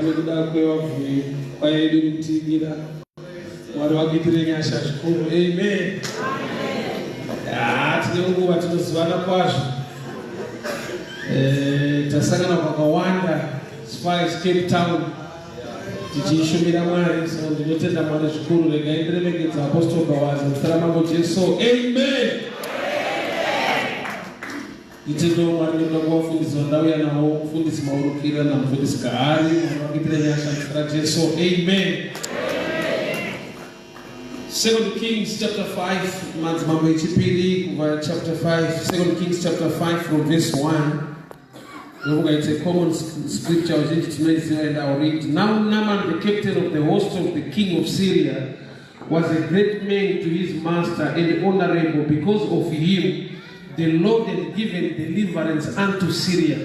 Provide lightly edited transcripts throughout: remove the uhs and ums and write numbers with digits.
nekuda kwevabvuyi kwayedu iri kutiigira. Mwari vakuitire nyasha zvikuru. Amen. Ah, tine nguva tinozivana kwazvo. Eh, tasangana kwakawanda as far as Cape Town tichishumira Mwari. So ndinotenda Mwari zvikuru. Regai ndiremekedza Apostle Gawaza muzita raMambo Jesu. Amen. Nditendo Mwari nekuda kwavafundisi vandauya navo, mufundisi Maurukira namufundisi Gahari. Mwari vakuitire nyasha muzita raJesu. Amen. Second Kings chapter 5, madzimambo echipiri kubva chapter 5, Second Kings chapter 5 from verse 1. Ndofunga it's a common scripture vazhinji tinoiziva and I'll read. Now Naaman the captain of the host of the king of Syria was a great man to his master and honorable because of him the Lord had given deliverance unto Syria.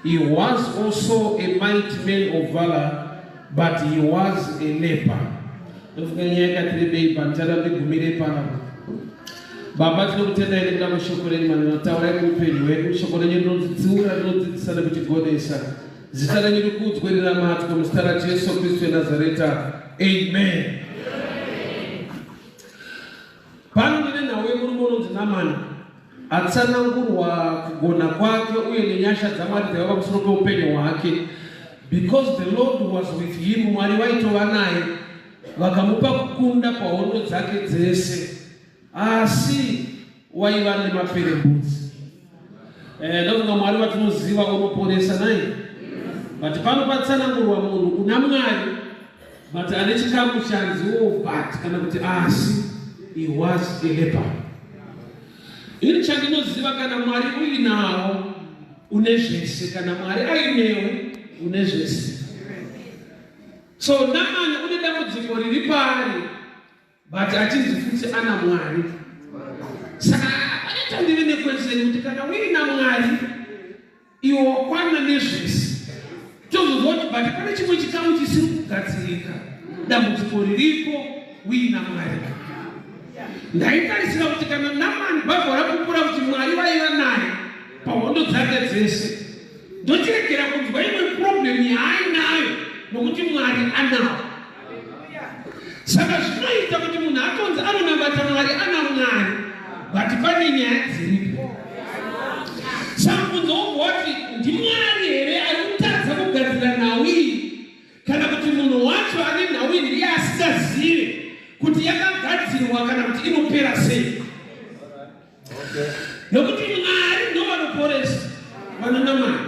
He was also a mighty man of valor, but he was a leper. Ndofunga nyaya yakatirebei pandichada ndigumire panapa. Baba tinokutendai nekuda kweshoko renyu manotaurai muupenyu hwedu. Shoko renyu rinotitsiura, rinodzidzisa nekutigonesa. Zita renyu rikudzwe riramatwe muzita raJesu Kristu weNazareta. Amen. Pano ndine nhau yemurume unonzi Namani atsanangurwa kugona kwake uye nenyasha dzaMwari dzaiva pamusoro peupenyu hwake because the Lord was with him, Mwari vaitova naye vakamupa kukunda pahondo dzake dzese, asi waiva nemaperembudzi. Eh, ndofunga Mwari watinoziva unoponesa nai, but pano patsanangurwa munhu una Mwari but ane chikamu chanziwo but kana kuti asi he was a leper. Ini chandinoziva kana Mwari uinawo une zvese, kana Mwari ainewe une zvese. So Namani une dambudziko riri paari but achinzi futi ana Mwari. Saka panoita ndive nekweseni kuti kana uina Mwari iwe wakwana nezvese tozozwa kuti but pane chimwe chikamu chisiri kugadzirika, dambudziko riripo uina Mwari. Ndaitarisira kuti kana Namani Bhaibheri rapupura kuti Mwari vaiva naye pahondo dzake dzese, ndochiregera kunzwa imwe problem yaainayo nokuti Mwari anawo. Saka zvinoita kuti munhu atonzi anonamata Mwari ana Mwari, but pane nyaya dziripo. Saka mubvunzo wobva wati ndiMwari here ari kutadza kugadzira nhau iyi, kana kuti munhu wacho ane nhau iyi ndiye asingazive kuti yakagadzirwa kana kuti inopera sei? Nokuti Mwari ndovanoporesa vanonamata,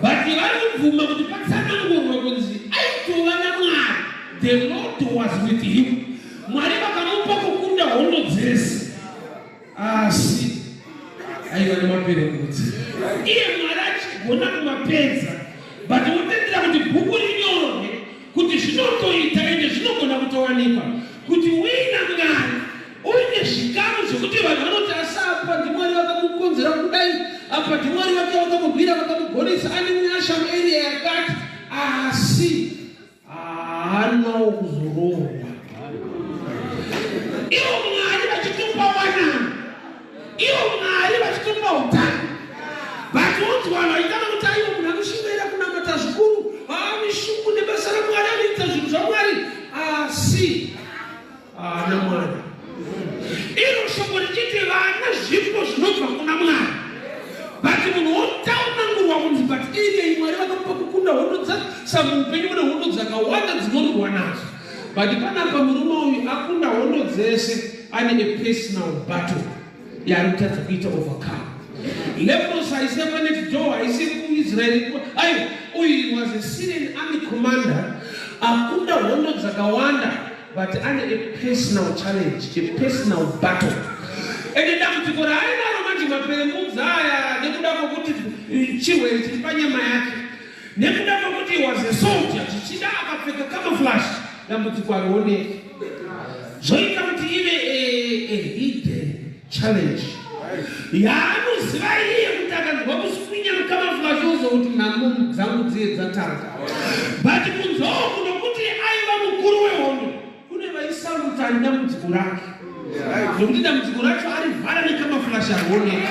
but vari kubvuma kuti patsanangurwe kunzi aitova naMwari, the Lord was with him. Mwari vakamupa kukunda hondo dzese, asi aiva nemaperembudzi. Iye Mwari achigona kumapedza, but wotendera kuti bhuku rinyorwe kuti zvinotoita ende zvinogona kutowanikwa kuti uina Mwari uine zvikamu zvekuti vanhu vanoti asi apa ndiMwari vakamukonzera kudai, apa ndiMwari vake vakamurwira vakamugonesa, ane nyasha muarea yakati, asi haanawo kuzoroorwa. Ivo Mwari vachitopa wanano, ivo Mwari vachitopa utano, but unzwa vanhu vachitanga kuti aiwa munhu anoshingaira kunamata zvikuru, ane shungu nebasa raMwari, anoita zvinhu zvaMwari, asi haana mwana. Iro shoko richiti vana zvipo zvinobva kuna Mwari, but munhu wotaunangurwa kunzi but iyei Mwari vakamupa kukunda hondo dzake. Sa muupenyu mune hondo dzakawanda dzinorwa nadzo, but panapa murume uyu akunda hondo dzese ane a personal battle yaari kutadza kuita overcome. Leprosy haisi yepanext door, haisi kuIsrael. Aiwa, uyu was a Syrian army commander akunda hondo dzakawanda, but ane a personal challenge, a personal battle. Ende dambudziko raainaro manje maperembudzi aya nekuda kwokuti chirwere chiri panyama yake, nekuda kwokuti he was a soldier, zvichida akapfeka camouflage, dambudziko harioneki. Zvoita kuti ive a hidden challenge yaanoziva iye kuti akanzwa kuswinya mucamouflage oziva kuti nhamo dzangu dziye dzatanga. But kunzwawo kunokuti aiva mukuru wehondo, kune vaisaruta dambudziko rake, nokuti dambudziko racho arivhara necamouflage harioneki.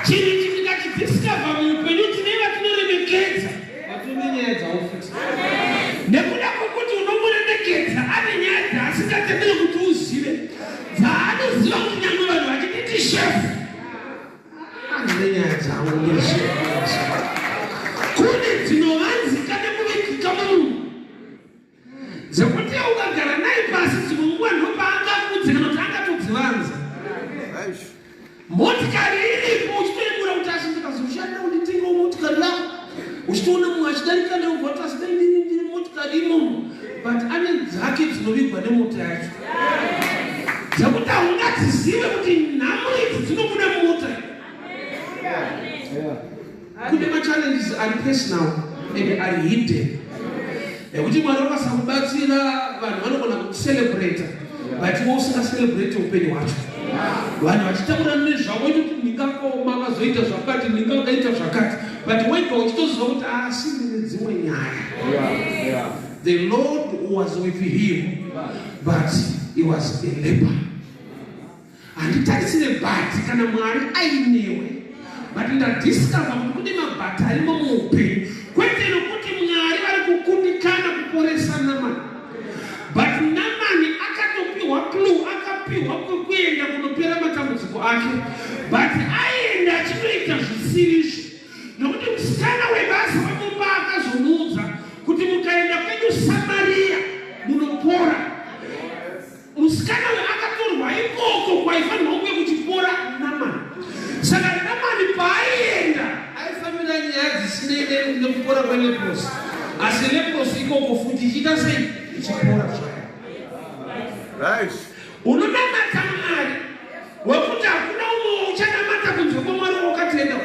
Chinhu ichi tikachidiscover muupenyu, tine vatinoremekedza vatone nyaya. dzinovanzika nekuvigika mumunhu dzekuti ukagara naye pasi dzimwe nguva ndopaangakudze kana kuti angatodzivanza. Motikari iripo uchitoyemura kuti asi ndikazoshanda unditengewo motikari yako, uchitoona mumwe achidarika newe ubva kuti asi dai ndiri ndiri motikari imomo, but ane dzake dzinovigwa nemota yacho dzekuti haungadzizive kuti nhamo idzi dzinobuda mumota. Kune machallenges ari personal and ari hidden ekuti Mwari vakasakubatsira, vanhu vanogona kucelebrata, but iwe usingacelebrate upenyu hwacho. Vanhu vachitaura nezvavo kuti ndingakaoma, akazoita zvakati, ndingakaita zvakati, but wega uchitoziva kuti asi ndine dzimwe nyaya. The Lord was with him, but he was a leper. Handitarisire but kana Mwari ainewe, but ndadiscover kuti kune mabut arimo muupenyu. Kwete nokuti Mwari vari kukundikana kuporesa Namani, but Namani akatopiwa clue, akapiwa kwekuenda kunopera matambudziko ake, but aienda achinoita zvisirizvo, nokuti musikana webasa wemumba akazomuudza kuti mukaenda kwedu Samariya munopora. Musikana uyu akatorwa ikoko kwaifanirwa kunge kuchipora Namani. Saka Namani paaienda aifambira nyaya dzisinei nekupora kweleprosi, asi leprosi ikoko futi ichiita sei? Ichipora zvayo. Unonamata Mwari wekuti hakuna umwe uchanamata kunze kwaMwari wakatenda,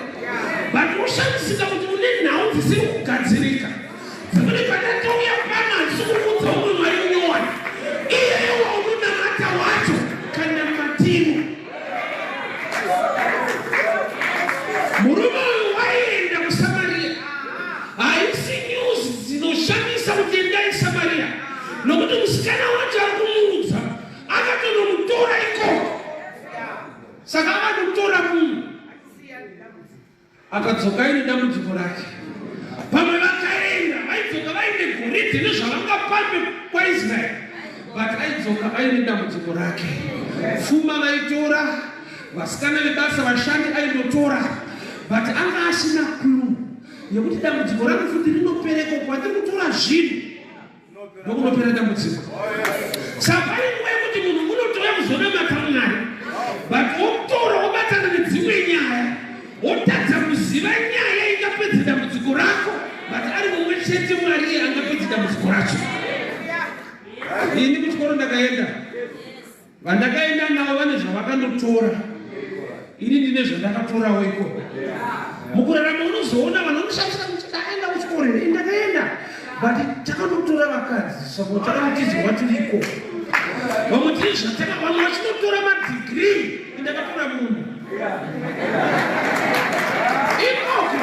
but ushamisika kuti une nhau dzisiri kugadzirika, dzekuti pandatouya pano handisi kukuudza umwe Mwari munyowani, iyeyo waunonamata wacho kana matiro. Murume uyu waienda kuSamaria. Haisi news dzinoshamisa kuti endai Samaria, nokuti musikana wacho ari kumuudza akatonomutora ikoko. Saka akatotora munhu akadzoka aine dambudziko rake. Pamwe vakaenda vaidzoka vaine goridhe nezvavangapambe kwaIsraeri, but aidzoka aine dambudziko rake. Pfuma vaitora, vasikana vebasa, vashandi aindotora, but anga asina clue yekuti dambudziko rangu futi rinopereko kwatiri kutora zvinhu ndokunopera dambudziko. Saka pane nguva yekuti munhu unotouya kuzonamata Mwari, but wotora wobatana nedzimwe nyaya, wotadza kuziva nyaya ingapedza dambudziko rako, but ari mumwe chete Mwari iye angapedza dambudziko racho. Ini kuchikoro ndakaenda, vandakaenda navo vane zvavakandotora, ini ndine zvandakatorawo ikoko. Mukurarama unozoona vanhu vanoshandisa kuti takaenda kuchikoro here? Ndakaenda, but takandotora vakadzi, saka takanotizwa tiriko. Vamwe tiri zvataka, vamwe vachinotora madhigiri, ndakatora munhu ikoko.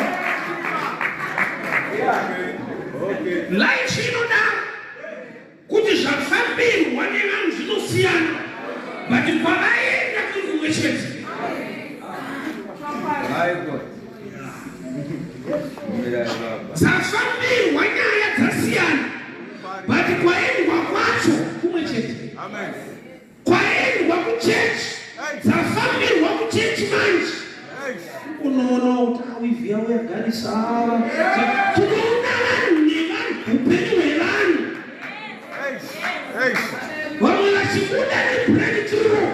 Life inodaro kuti zvafambirwa nevanhu zvinosiyana, but kwavaenda kuri kumwe chete. Dzafambirwa nyaya dzasiyana, but kwaendwa kwacho kumwe chete. Kwaendwa kuchechi, dzafambirwa kuchechi manje unoona kuti awivhi yavo yagarisa. Tinoona vanhu nevanhu, upenyu hwevanhu, vamwe vachibuda nebreakthrough,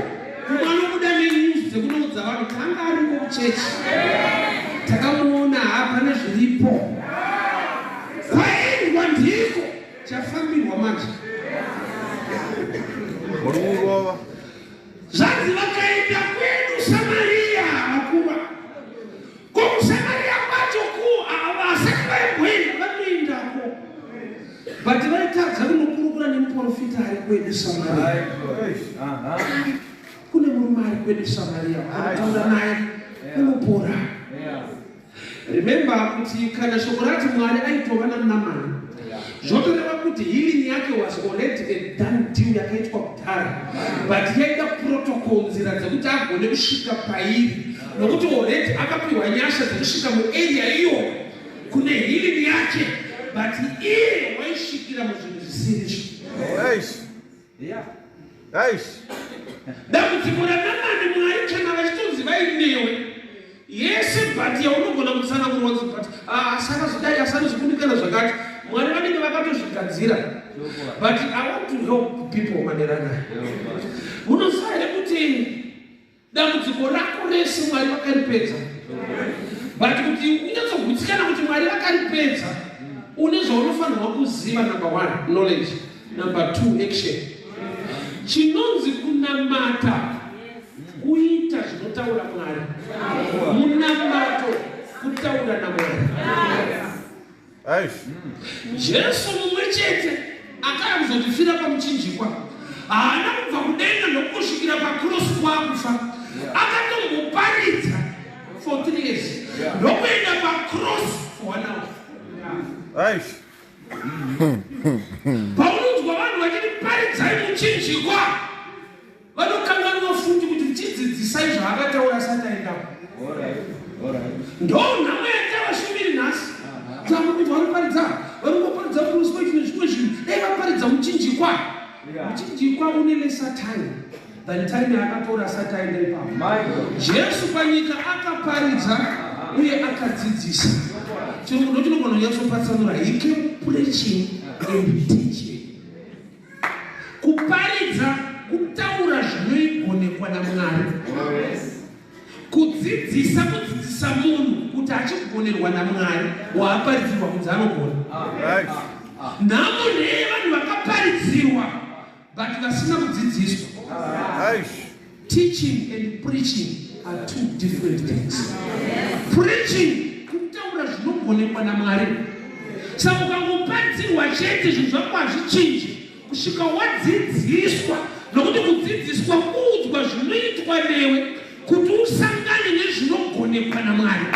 mumwe anobuda nenews dzekunoudza vanhu tanga ariko kuchechi, takamuona, hapana zviripo. Kwaendwa ndiko chafambirwa manje. Murungova. Zvanzi vakaenda kwedu Samariya vakuva ko kuSamaria kwacho ku vasati vaimboenda vanoendako, but vaitadza kunokurukura nemuprofita ari kwedu Samaria. Kune murume ari kwedu Samaria, anotaura naye unopora. Remember kuti kana shoko rati Mwari aitova naNamani, zvotoreva kuti healing yake was already a done deal, yakaitwa kudhara, but yaida protocol, nzira dzekuti agone kusvika pairi, nokuti already akapiwa nyasha dzekusvika muarea iyoyo kune healing yake, but iye waisvikira muzvinhu zvisirizvo. Dambudziko raNamani, Mwari kana vachitonzi vainewe yese, but yaunogona kutsanangurwa kuti but asakazodai asanozikundikana. But Mwari vanenge vakatozvigadzira. But I want to help people manerana. Munoziva here kuti dambudziko rako rese Mwari vakaripedza? But kuti unyatsogutsikana kuti Mwari vakaripedza, une zvaunofanirwa kuziva. Number one, knowledge. Number two, action. Chinonzi kunamata kuita zvinotaura Mwari. Munamato kutaura naMwari. Jesu mumwe chete akauya kuzotifira pamuchinjikwa, haana kubva kudenga ndokusvikira pakrosi kwakufa. Akatomboparidza for 3 years ndokuenda pakrosi for 1 hour. Paunonzwa vanhu vachiti paridzai muchinjikwa, vanokanganwa futi kuti chidzidzisai zvaakataura asati aendapo. Ndo nhamo yaita vashumiri nhasi. Tamba kuti vanoparidza, vanongoparidza prosperity nezvimwe zvinhu. Dai vaparidza muchinjikwa. Muchinjikwa une lesser time than time yaakatora asati aenda ipapo. Jesu panyika akaparidza uye akadzidzisa. Chirungu ndochinogona kunyatsopatsanura. He came preaching and teaching. Kuparidza kutaura zvinoigonekwa naMwari. Kudzidzisa kudzidzisa munhu kuti achigonerwa naMwari waaparidzirwa kunzi anogona. Nhamo ndeye vanhu vakaparidzirwa but vasina kudzidziswa. Teaching and preaching are two different things. Preaching kutaura zvinogonekwa naMwari. Saka ukangoparidzirwa chete zvinhu zvako hazvichinji kusvika wadzidziswa, nokuti kudzidziswa kuudzwa zvinoitwa newe kuti usangane nezvinogonekwa naMwari.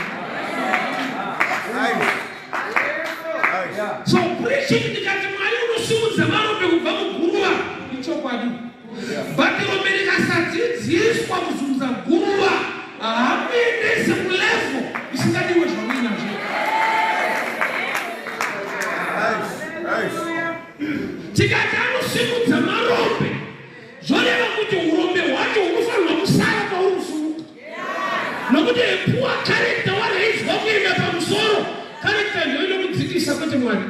So preaching, ndikati Mwari unosimudza marombe kubva muguruva, ichokwadi. But rombe rikasadzidziswa kuzunza guruva, haakuendese kulevel isingadiwe zvauinazvo. Tikati anosimudza marombe, zvoreva kuti urombe hwacho hunofanirwa kusara pauri kusumuka, nokuti poor character waraiswa kuenda pamusoro, character ndiyo inokudzikisa, kwete Mwari.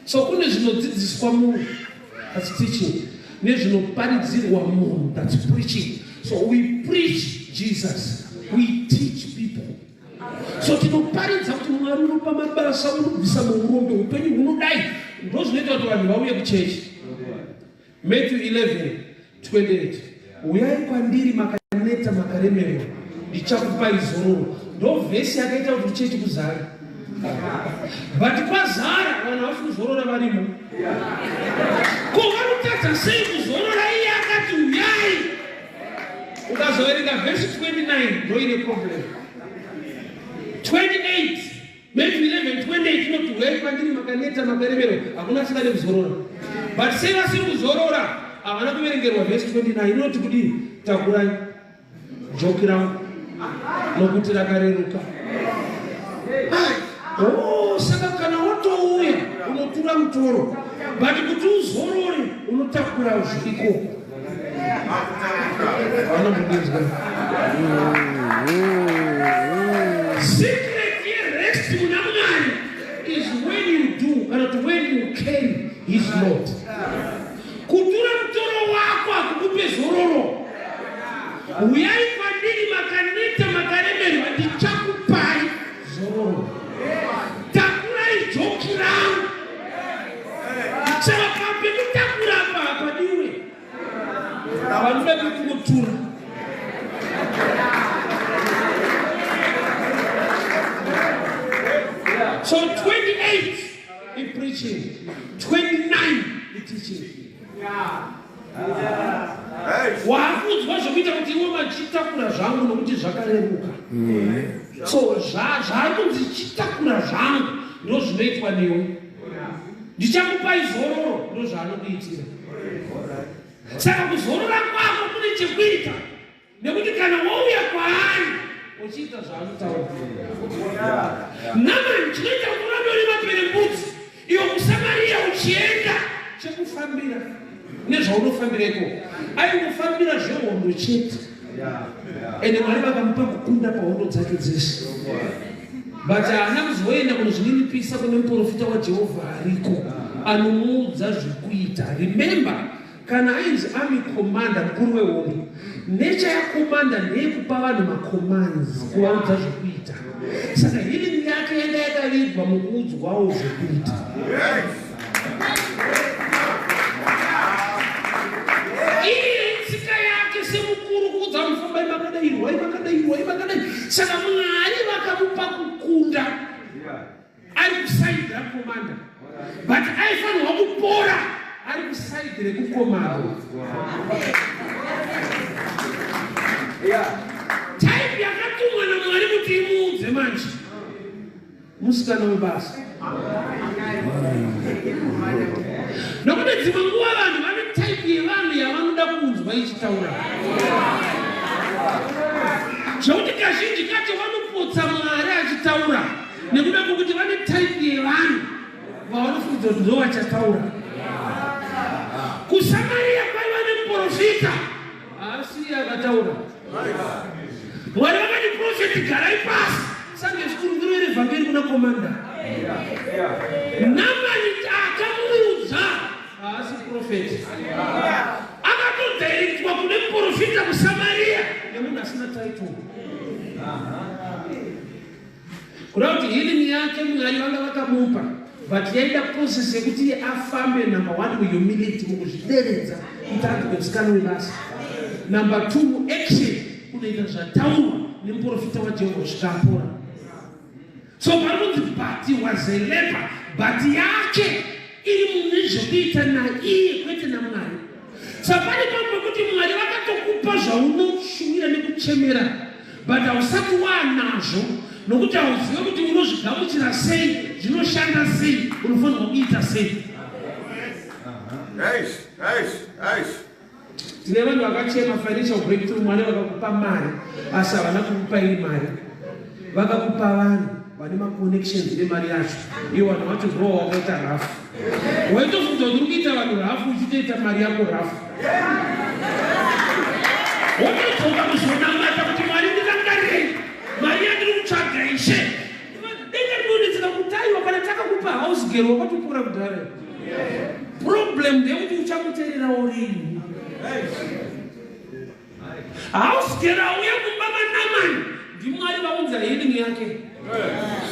So kune zvinodzidziswa munhu, that's teaching, nezvinoparidzirwa munhu, that's preaching. So we preach Jesus, we teach people. So tinoparidza kuti Mwari unopa mabasa, unobvisa muurombe, upenyu hunodai. Ndo zvinoita kuti vanhu vauye kuchechi. Matthew 11:28, uyai kwandiri makaneta makaremerwa, ndichakupai zororo. Ndo vhesi yakaita kuti kuchechi kuzara. But kwazara, vanhu havasi kuzorora varimo. Ko vanotadza sei kuzorora iye akati uyai? Ukazoverenga vhesi 29, ndoine problem. 28, Matthew 11:28 inoti uyai kwandiri makaneta makaremerwa, hakuna asingade kuzorora. But sei vasiri kuzorora? Havana kuverengerwa vhesi 29 inoti kudii? Takurai joki rangu nokuti rakareruka. Oh, saka kana watouya unotura mutoro, but kuti uzorore unotakura zviriko. Vanombudinzwa secret yerest muna Mwari is when you do, kana kuti when you carry his load. Kutura mutoro wako hakukupe zororo. Uyai kwandiri makaneta makaremerwa, ndichakupai zororo. Takurai joki rangu. Saka pekutakura apa hapadiwe, vanoda pekungotura. So 28 ipreaching, 29 iteaching. Waakuudzwa zvokuita kuti iwe machitakura zvangu nokuti zvakareruka. So zvaari kunzi chitakura zvangu ndo zvinoitwa newe, ndichakupai zororo, ndo zvaanokuitira. Saka kuzorora kwako kune chekuita nekuti kana wauya kwaari uchiita zvaanotaura. Namani chinoita kuti urambe uri maperembudzi iwe kuSamariya uchienda chekufambira nezvaunofambira ikoko, aingofambira zvehondo chete. Ende Mwari vakamupa kukunda pahondo dzake dzese. But haana kuzoenda kunozvininipisa kune muprofita waJehovha ariko anomuudza zvekuita. Remember, kana ainzi army commander, mukuru wehondo, nature yakomanda ndeyekupa vanhu macommands, kuvaudza zvekuita. Saka healing yake yanga yakavigwa mukuudzwawo zvekuita. Iye tsika yake semukuru kuudza vanhu fambai makadai, irwai makadai, irwai makadai. Saka Mwari vakamupa kukunda ari kusaidi rakomanda, but aifanirwa kupora ari kusaidi rekukomandwa. Type yakatumwa naMwari kuti imuudze manje musikana webasa, nokuti dzimwe nguva vanhu vane type yevanhu yavanoda kunzwa ichitaura, zvekuti kazhinji kacho vanopotsa Mwari achitaura nekuda kwokuti vane type yevanhu vavanofungidzira kuti ndo vachataura. KuSamariya kwaiva nemuprofita, haasi iye akataura. Mwari vakati, "Prophet, garai pasi." Sunday school ndiro revhangeri kuna commander. Namani akamuudza haasi prophet, akatodirectwa kune muprofita kuSamariya nemunhu asina title. Kuda kuti healing yake Mwari vanga vakamupa, but yaida process yekuti iye afambe, number one, muhumility, mukuzvideredza kuti anzwe musikana webasa, number two, muaction, kunoita zvataurwa nemuprofita waJehovha kusvika apora. So pari kunzi, "But was a leper," but yake iri mune zvekuita naiye, kwete naMwari. Saka pane pamwe pekuti Mwari vakatokupa zvaunoshuwira nekuchemera, but hausati waanazvo nokuti hauzive kuti unozvigamuchira sei, zvinoshanda sei, unofanirwa kuita sei. Tine vanhu vakachema financial breakthrough, Mwari vakakupa mari, asi havana kukupa iri mari, vakakupa vanhu vane maconnections nemari yacho. Iwo vanhu vacho ndo wakaita rafu, waitofunga kuti uri kuita vanhu rafu, uchitoita mari yako rafu. Wotodzoka kuzonamata kuti, "Mwari, ndirangarirei, mari yandiri kutsvaga, Ishe." Denga rinonetseka kutaiwa kana takakupa house girl wakatopora kudhara. Problem ndeyekuti uchamuteererawo rini house girl auya kumba maNamani? NdiMwari vaunza healing yake.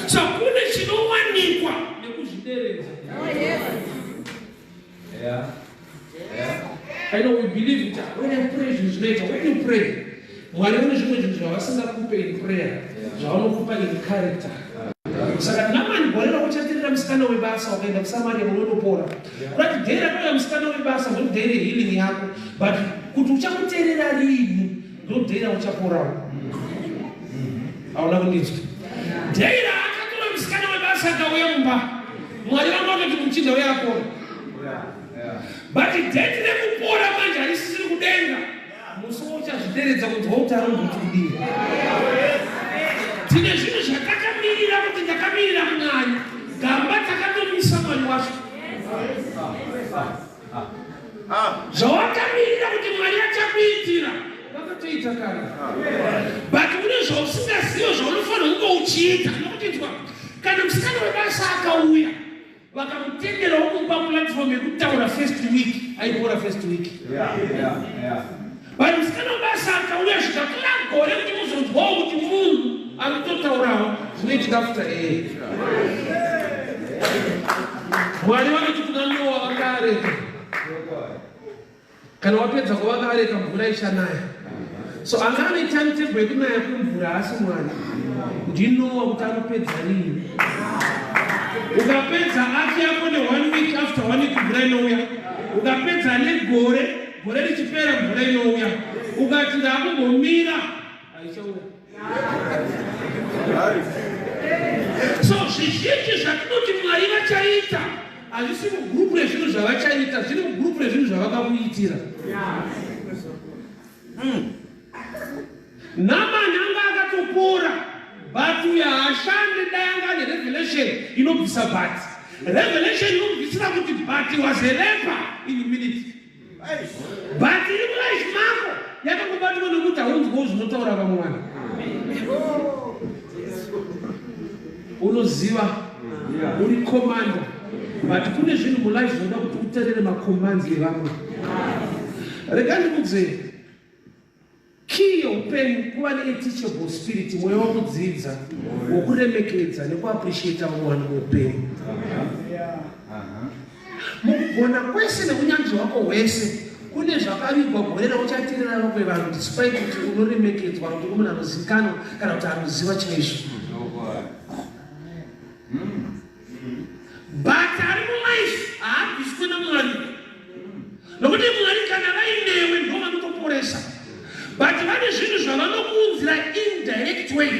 So kune chinowanikwa nekuzvideredza. I know we believe that when I pray zvinhu zvinoita. When you pray, Mwari vane zvimwe zvinhu zvavasingakupe in prayer, zvavanokupa in character. Saka Namani, gore rakuchatirira musikana webasa, wakaenda kuSamaria unonopora. Kurati day rakauya musikana webasa ndo day rehealing yako, but kuti uchamuteerera rini ndo day rauchaporawo. Hauna kundinzwa? Day raakatora musikana webasa akauya mumba, Mwari vanga vatoti muchinda uye apora, but date rekupora manje harisisiri kudenga. Musi wauchazvideredza kunzwa kuti aromboti kudii. Tine zvinhu zvatakamirira kuti ndakamirira Mwari, gamba takatomisa Mwari wacho. Zvawakamirira kuti Mwari achakuitira vakatoita kare, but kune zvausingazivo zvaunofanira kunge uchiita. Nokutinzwa, kana musikana webasa akauya, vakamutenderawo kumupa platform yekutaura first week, aipora first week. But musikana webasa akauya zvikatora gore kuti muzonzwawo kuti munhu ari kutotaurawo, zvinoitika after. Mwari vanoti kuna Noa, "Vaka areka. Kana wapedza kuvaka areka, mvura ichanaya." So anga ane timetable yekunaya kwemvura haasi Mwari, ndiNoa, kuti anopedza rini. Ukapedza ark yako neone week, after one week mvura inouya. Ukapedza negore, gore richipera mvura inouya. Ukati ndakumbomira, haichauya. So zvizhinji zvatinoti Mwari vachaita hazvisi mugurupu rezvinhu zvavachaita, zviri mugurupu rezvinhu zvavakakuitira. Namani anga akatopora, but uyo haashande. Dai anga ane revelation inobvisa but, revelation inobvisira kuti but was a leper in humility, but iri mulife mako. Yakangobatwa nekuti haunzwawo zvinotaura vamwe vanhu. Unoziva uri commander, but kune zvinhu mulife zvinoda kuti uterere macommands evamwe. Rega ndikudzei, key yeupenyu kuva neteachable spirit, mweya wokudzidza, wokuremekedza nekuappreciata vamwe vanhu muupenyu. Mukugona kwese neunyanzvi hwako hwese, kune zvakavigwa gore rauchateerera vamwe vanhu, despite kuti unoremekedzwa, kuti uri munhu anozivikanwa kana kuti anoziva chaizvo. But ari mulife haabviswe naMwari, nokuti Mwari kana vainewe ndo vanotoporesa, but vane zvinhu zvavanokuunzira indirect way,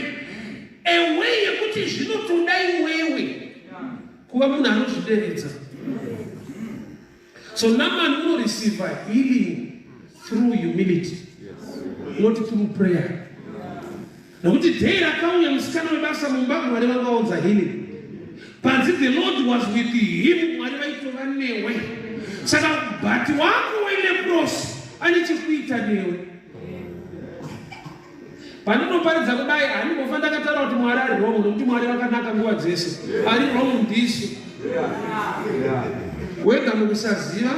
a way yekuti zvinotoda iwewe kuva munhu anozvideredza. So Naman unoreceive healing through humility, not through prayer, nokuti day rakauya musikana webasa mumba, Mwari vangaunza healing. Panzi the Lord was with him, Mwari vaitova newe. Saka but wako weleprosy ane chekuita newe. Pandinoparidza kudai, handimbofa ndakataura kuti Mwari ari wrong, nokuti Mwari vakanaka nguva dzese. Ari wrong ndisu wega mukusaziva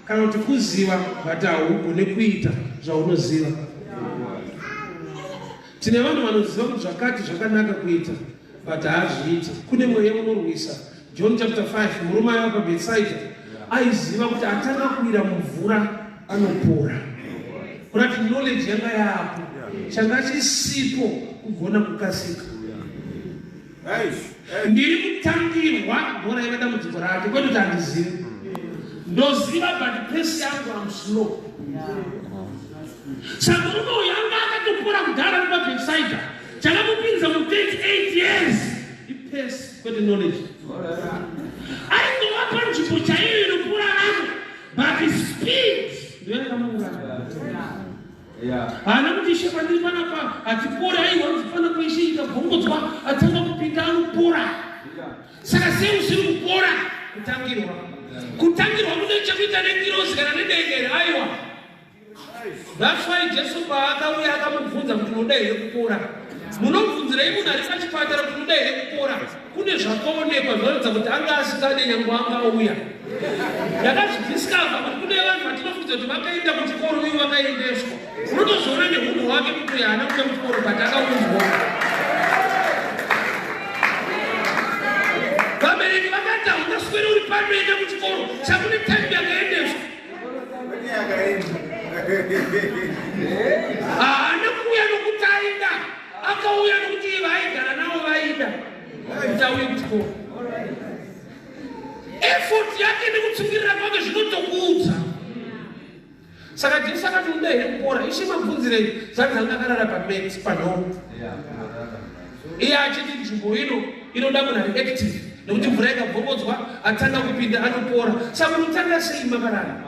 kana kuti kuziva, but haugone kuita zvaunoziva. Tine vanhu vanoziva kuti zvakati zvakanaka kuita, but haazviiti. Kune mweya unorwisa. John chapter 5, murume aiva paBethsaida aiziva kuti atanga kuwira mumvura anopora. Kurati knowledge yanga yapo, changa chisipo kugona kukasika. Ndiri kutangirwa, ndo raiva dambudziko rake, kwete kuti handizivi. Ndoziva, but pace yangu, am slow. Saka murume uyu anga akatopora kudhara ari paBethsaida. Chakamupinza mu38 years ipace, kwete knowledge. Aingova panzvimbo chaiyo inopora vamwe, but speed ndoyakamuuraya. Haana kuti, "Ishe, pandiri panapa hatipori." Aiwa, nzi panapa, Ishe, ikabvongodzwa, atanga kupinda anopora. Saka sei usiri kupora? Kutangirwa. Kutangirwa kune chekuita nengirozi kana nedengere? Aiwa. That's why Jesu paakauya akamubvunza kuti, "Unoda here kupora?" Munobvunzirei munhu ari pachipatara kuti, "Unoda here kupora?" Kune zvakaonekwa zvinoratidza kuti anga asingade nyange angauya. Ndakazvidiscover kuti kune vanhu vatinofunza kuti vakaenda kuchikoro uye vakaendeswa. Unotozoona neunhu hwake kuti uyu haana kuenda kuchikoro, but akaunzwa. Vabereki vakati, "Haungasweri uri panoenda kuchikoro." Chakune time yakaendeswa. Haana kuuya nokuti aida, akauya nokuti vaaigara navo vaida kuti auye kuchikoro. Effort yake nekutsungirira kwake zvinotokuudza. Saka Jesu akati, "Unoda here kupora?" "Ishe, mabvunzirei?" Zvanzi anga akarara pamat, panhoo, iye achiti nzvimbo ino inoda munhu ari active, nekuti mvura ikabvongodzwa, atanga kupinda anopora. Saka unotanga sei makarara?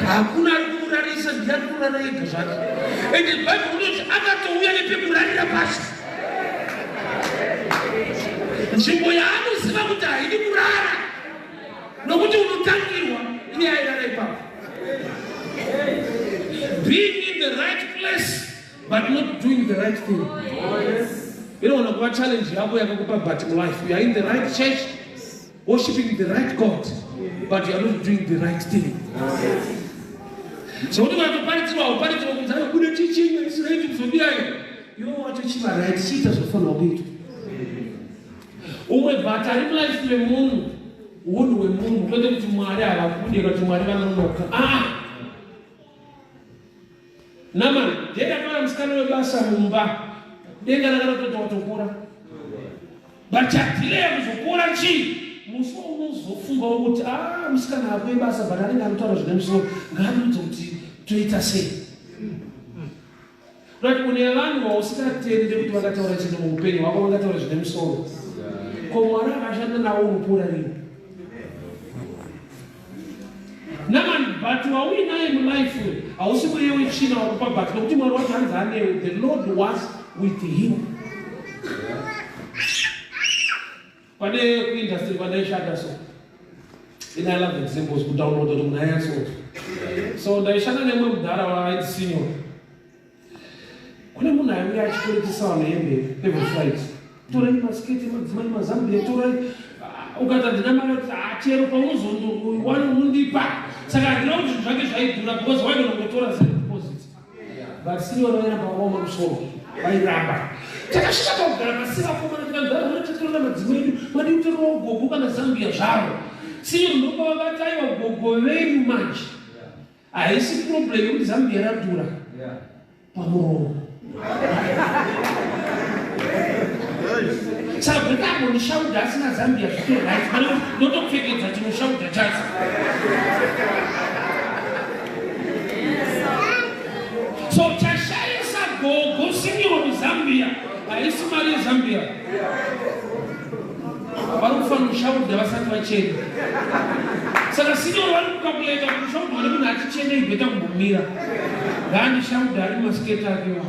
Hakuna ari kumurarisa, ndiye ari kurara ega zvake. Ende Bhaibheri unoti akatouya nepekurarira pacho, nzvimbo yaanoziva kuti haidi kurara nokuti unotangirwa. Iye airara ipapo. Being in the right place but not doing the right thing inoona kuva challenge yako yakakupa. But mulife you are in the right church, worshiping the right God, but you are not doing the right thing. Zvokuti ukatoparidzirwa, hauparidzirwa kunzi ayo kune chichinga isiraiti kuzodiyayo. Iwe wacho chiva right, chiita zvinofanirwa kuitwa. Umwe but ari mulife memunhu, unhu hwemunhu, kwete kuti Mwari havakude kana kuti Mwari vanonoka. Aa, Naman ndiye akauya musikana webasa mumba, denga rakanatoti watopora, but chadhileya kuzopora chii? Musi waunozofungawo kuti a musikana ako webasa, but anenge anotaura zvine musoro, ngaandiudze kuti toita sei. Right, une vanhu vausingatende kuti vakataura chinhu muupenyu hwako vangataura zvine musoro. Ko Mwari akashanda nawo, unopora rini? Naman but wauinaye mulife hausi mweya wechina wakupa, but nokuti Mwari wacho hanzi anewe. The Lord was with him. Pane kuindustry kwandaishanda, so in I love examples kudownload kuti munhu ayatso. So ndaishanda nemumwe mudhara waaiti senior. Kune munhu aiuya achikweretesa vanhu hembe every flight. Torai masiketi madzimai mazambia torai. Ah, ukati handina mari kuti ah, chero paunozondowana unondipa. Saka handina kuti zvinhu zvake zvaidhura because wainongotora zero deposit. But senior vairamba vakaoma musoro. Vairamba. Takasvika pakugara pasi vakomana tikanzi vaona tatorana madzimai edu madii kutorawo gogo kana zambia zvaro. Senior ndopavakati aiwa gogo venyu manje. Haisi problem yekuti Zambia radhura pamuromo. Saka kuti ambondishaudha asina Zambia zvito right pane kuti ndotopfekedza chinoshaudha chacho. So chashaisa gogo Simeon Zambia haisi mari yeZambia. Vari kufanira kushaudha vasati vachena. Saka sinyoro vari kukakuleta kuti kushaudwa nemunhu atichenei bheta kumbomira. Ngaandishaudha ari masiketi ake wa.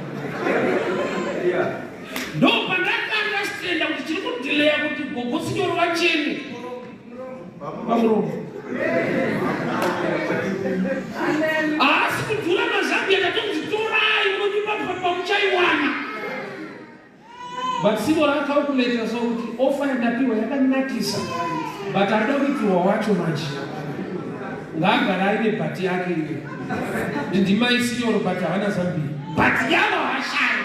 Ndo pandakaandastenda kuti chiri kudileya kuti gogo sinyoro vachene. Pamuromo. Haasi kudhura mazambia tatonzi torai munondipa pamuchaiwana. But Simon akacalculata so kuti offer yandapiwa yakanakisa but arida kuitirwa wacho manje ngaagara aine bhati yake iyo ndimai sinyoro but havana zambia but yava hashaya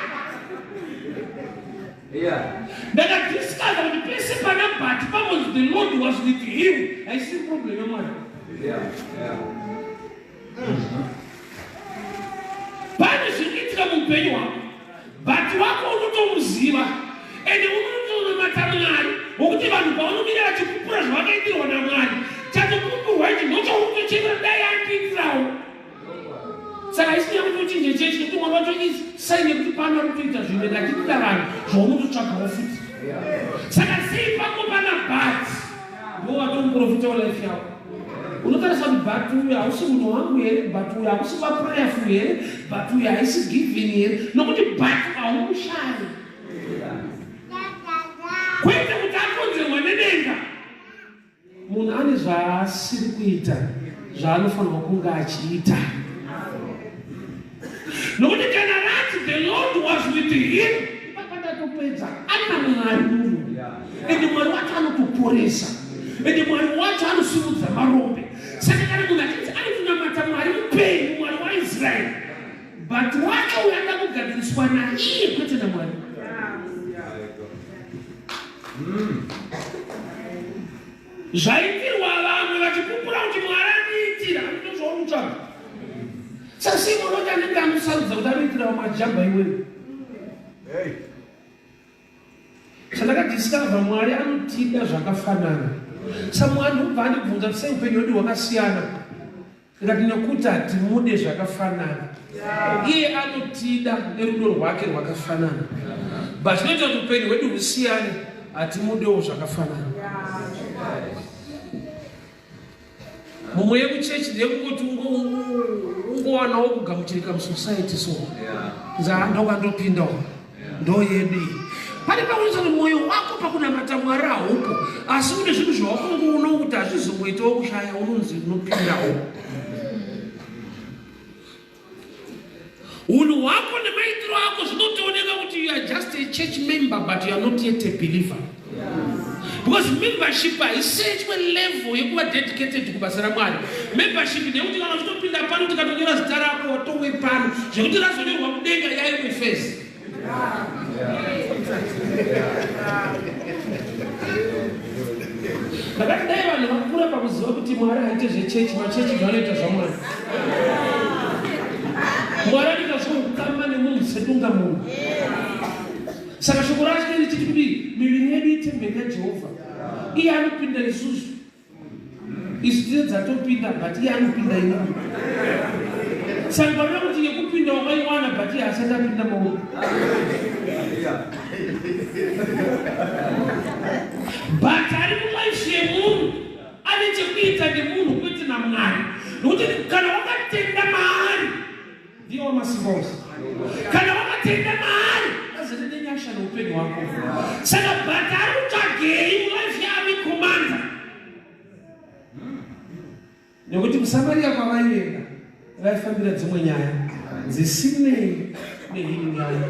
ndakadiscover kuti pese pana bhati pamonzi the Lord was with him haisi problem yamwari. Pane zviri kuitika muupenyu hwako but wako unotomuziva ende unotonamata Mwari wokuti vanhu pavanomira vachipupura zvavakaitirwa naMwari chatopupurwa ichi ndochaunotochemera dai andiitirawo. Saka isina kuti uchinje chechi nekuti Mwari wacho isaini yekuti pano ari kutoita zvinhu ende achiitira vanhu zvaunototsvagawo futi. Saka sei pako pana but ndo watomuprofita welife yako unotarisa kuti but uyu hausi munhu wangu here, but uyu hausi kuva prayerful here, but uyu haisi giving here, nokuti but haumushayi. Kwete kuti akonzerwa nedenga. Munhu ane zvaasiri kuita zvaanofanirwa kunge achiita. Nokuti kana rati the Lord was with him, ipapa ndatopedza. Ana Mwari munhu. Ende Mwari wacho anotoporesa. Ende Mwari wacho anosimudza marombe. Saka kana munhu achinzi ari kunamata Mwari mupenyu, Mwari waIsraeri, but wacho uyo anoda kugadziriswa naiye kwete naMwari. Zvaitirwa vamwe vachipupura kuti Mwari andiitira, ndozvaunotsvaga. Saka sei Mwari wacho anenge anosarudza kuti anoitira vamwe achijamba iwewe? Chandakadiscover, Mwari anotida zvakafanana. Samwari ndobva andibvunza kuti sei upenyu hwedu hwakasiyana. Ndikati nekuti hatimude zvakafanana. Iye anotida nerudo rwake rwakafanana. But zvinoita kuti upenyu hwedu husiyane, hatimudewo zvakafanana. Mumwe yekuchechi ndeyekungoti ungowanawo kugamuchirika musociety so. Ndokandopindawo. Ndo yedu iyi. Pane pakuita kuti mwoyo wako pakunamata Mwari haupo, asi une zvinhu zvawakangoona kuti hazvizongoitawo kushaya unonzi unopindawo. Unhu hwako nemaitiro ako zvinotooneka kuti you are just a church member but you are not yet a believer. Because membership haisechwe level yekuva dedicated kubasa raMwari. Membership ndeyekuti kana uchitopinda pano tikatonyora zita rako watowe pano zvekuti razonyorwa kudenga yaimwe fezi. Ndakati dai vanhu vakura pakuziva kuti Mwari haite zvechechi, machechi zvanoita zvaMwari. Mwari anoita zveukama nemunhu sedunga munhu. Saka shoko racho richiti kudii? Miviri yedu itemberi yaJehovha. Iye anopinda isusu. Isu tine dzatopinda but iye anopinda inini. Saka ngwarira kuti yekupinda wakaiwana but iye asati apinda mauri. But ari mulife yemunhu ane chekuita nemunhu kwete naMwari. Nokuti kana wakatenda maari ndiye wamasimba ose. Kana wakatenda maari azere nenyasha neupenyu hwako. Saka but ari kutsvagei mulife yaami commander? Nekuti muSamaria kwavaienda Vaifambira dzimwe nyaya dzisinei nehealing yavo.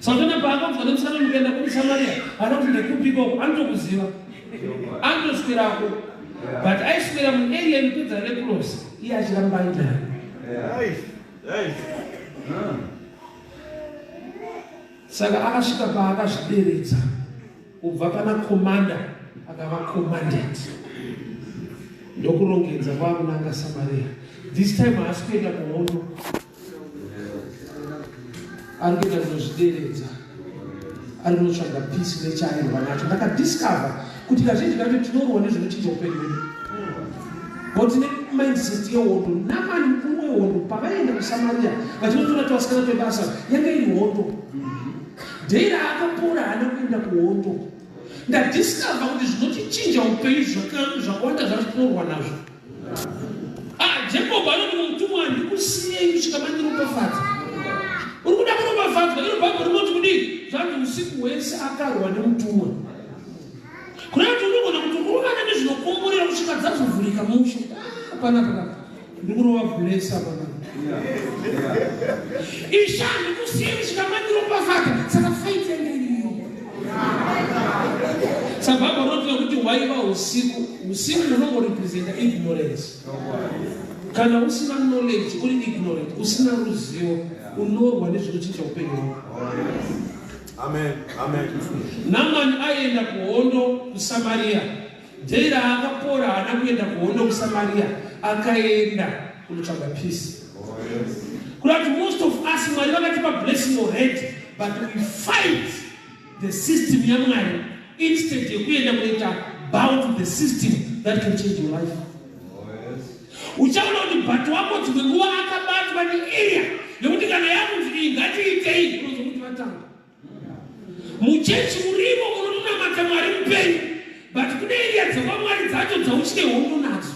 Saka paakanzwa nemusana ndikaenda kumusamaria, haana kuti ndekupiko, anotokuziva, anotoswerako, but aiswera muarea inopedza leprosy, iye achiramba ainayo. Saka akasvika paakazvideredza kubva pana commander akava commanded ndokurongedza kwakunanga Samaria. This time haasi kuenda kuhondo, ari kuenda kunozvideredza, ari kunotsvaga peace nechairwa nacho. Ndakadiscover kuti kazhinji kacho tinorwa nezvinochinja upenyu hwedu, but tine mindset yehondo. Namani mukuru wehondo pavaienda kuSamaria vachinotora tuvasikana twebasa, yange iri hondo. Dheira akapora haana kuenda kuhondo. Ndadiscover kuti zvinotichinja upenyu zvakawanda zvacho tinorwa nazvo. Ah, Jacob anoti kumutumwa, handikusiyei kusvika mandiropafadza. Uri kuda kuropafadzwa, iro Bhaibheri rinoti kudii? Zvanzi usiku hwese akarwa nemutumwa. Kureva kuti unogona kutorovana nezvinokomborera kusvika dzazovhurika mushe. Ah, panapa panapa. Ndikurova blessa panapa. Isha handikusiyei kusvika mandiropafadza. Saka fight yanga iriyo. Saka Bhaibheri rinoti kuti hwaiva usiku. Usiku hunongorepresenta ignorance. Kana usina knowledge, uri ignorant, usina ruzivo, unorwa nezvinochinja upenyu hwako. Amen. Amen. Namani aienda kuhondo kuSamaria. Dheira akapora haana kuenda kuhondo kuSamaria, akaenda kunotsvaga peace. Kuda kuti most of us Mwari vakatipa blessing already, but we fight the system yaMwari instead yekuenda kunoita bow to the system that can change your life. Uchaona kuti bhato wako dzimwe nguva akabatwa nearea yekuti kana yakunzi iyi ngatiitei, unonzwa kuti vatanga muchechi murimo munotonamata Mwari mupenyu, but kune area dzekwaMwari dzacho dzauchine hondo nadzo.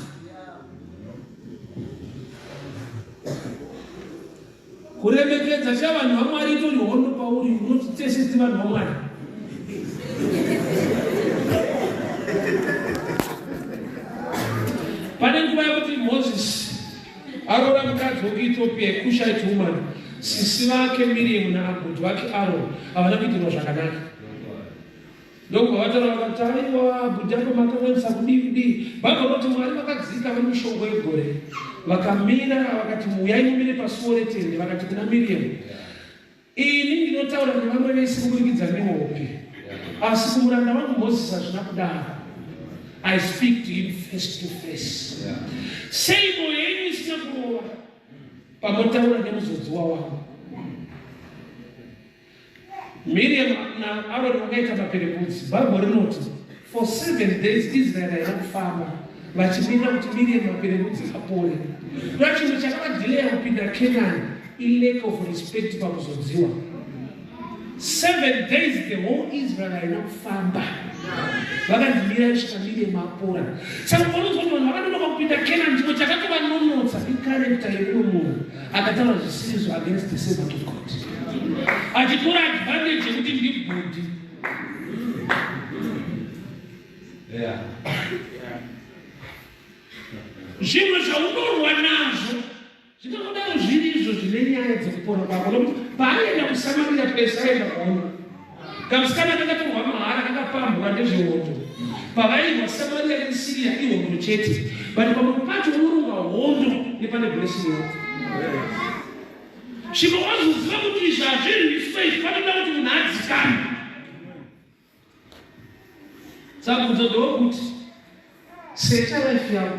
Kuremekedza chavanhu vaMwari itori hondo pauri, unoti tese tiri vanhu vaMwari. Pane nguva yekuti Moses aroora mukadzi wekuEthiopia, Cushite woman, sisi vake Miriam naabhuti vake Aaron havana kuitirwa zvakanaka. Ndokubva vataura vakati, aiwa bhuti ako makanganisa kudii kudii. Bhaibheri rinoti Mwari vakadzika vari mushongwe yegore, vakamira vakati, uyai mumire pasuo retende. Vakati kuna Miriam, ini ndinotaura nevamwe vese kuburikidza nehope, asi kumuranda wangu Moses hazvina kudaro. I speak to him face to face. Sei mwoyo yenyu isina kurova pamotaura nemuzodziwa wangu? Miriam naAron vakaita maperembudzi. Bhaibheri rinoti for 7 days Israel haina kufamba vachimirira kuti Miriam maperembudzi apore. Kuda chinhu chakavadhileya kupinda Kenani ilack of respect pakuzodziwa. 7 days the whole Israel haina kufamba, vakandimira kusvika Miriam apora. Saka unonzwa kuti vanhu vakanonoka kupinda Kenani, chimwe chakatovanonotsa icharacter yemumwe munhu akataura zvisirizvo against the servant of God, achitora advantage yekuti ndibhudhi. Zvimwe zvaunorwa nazvo zvingangodaro zviri izvo zvine nyaya dzekupona kwako, nokuti paaienda kuSamaria pese aenda kuhondo. Kamusikana kakatorwa mahara kakapambwa ndezvehondo. Pavairwa Samaria neSiria ihondo chete, but pamwe pacho unoronga hondo nepane blessing yako. Svika wazoziva kuti izvi hazvirwiswe, izvi panoda kuti munhu adzikame. Saka bvunzo ndewokuti secha life yako,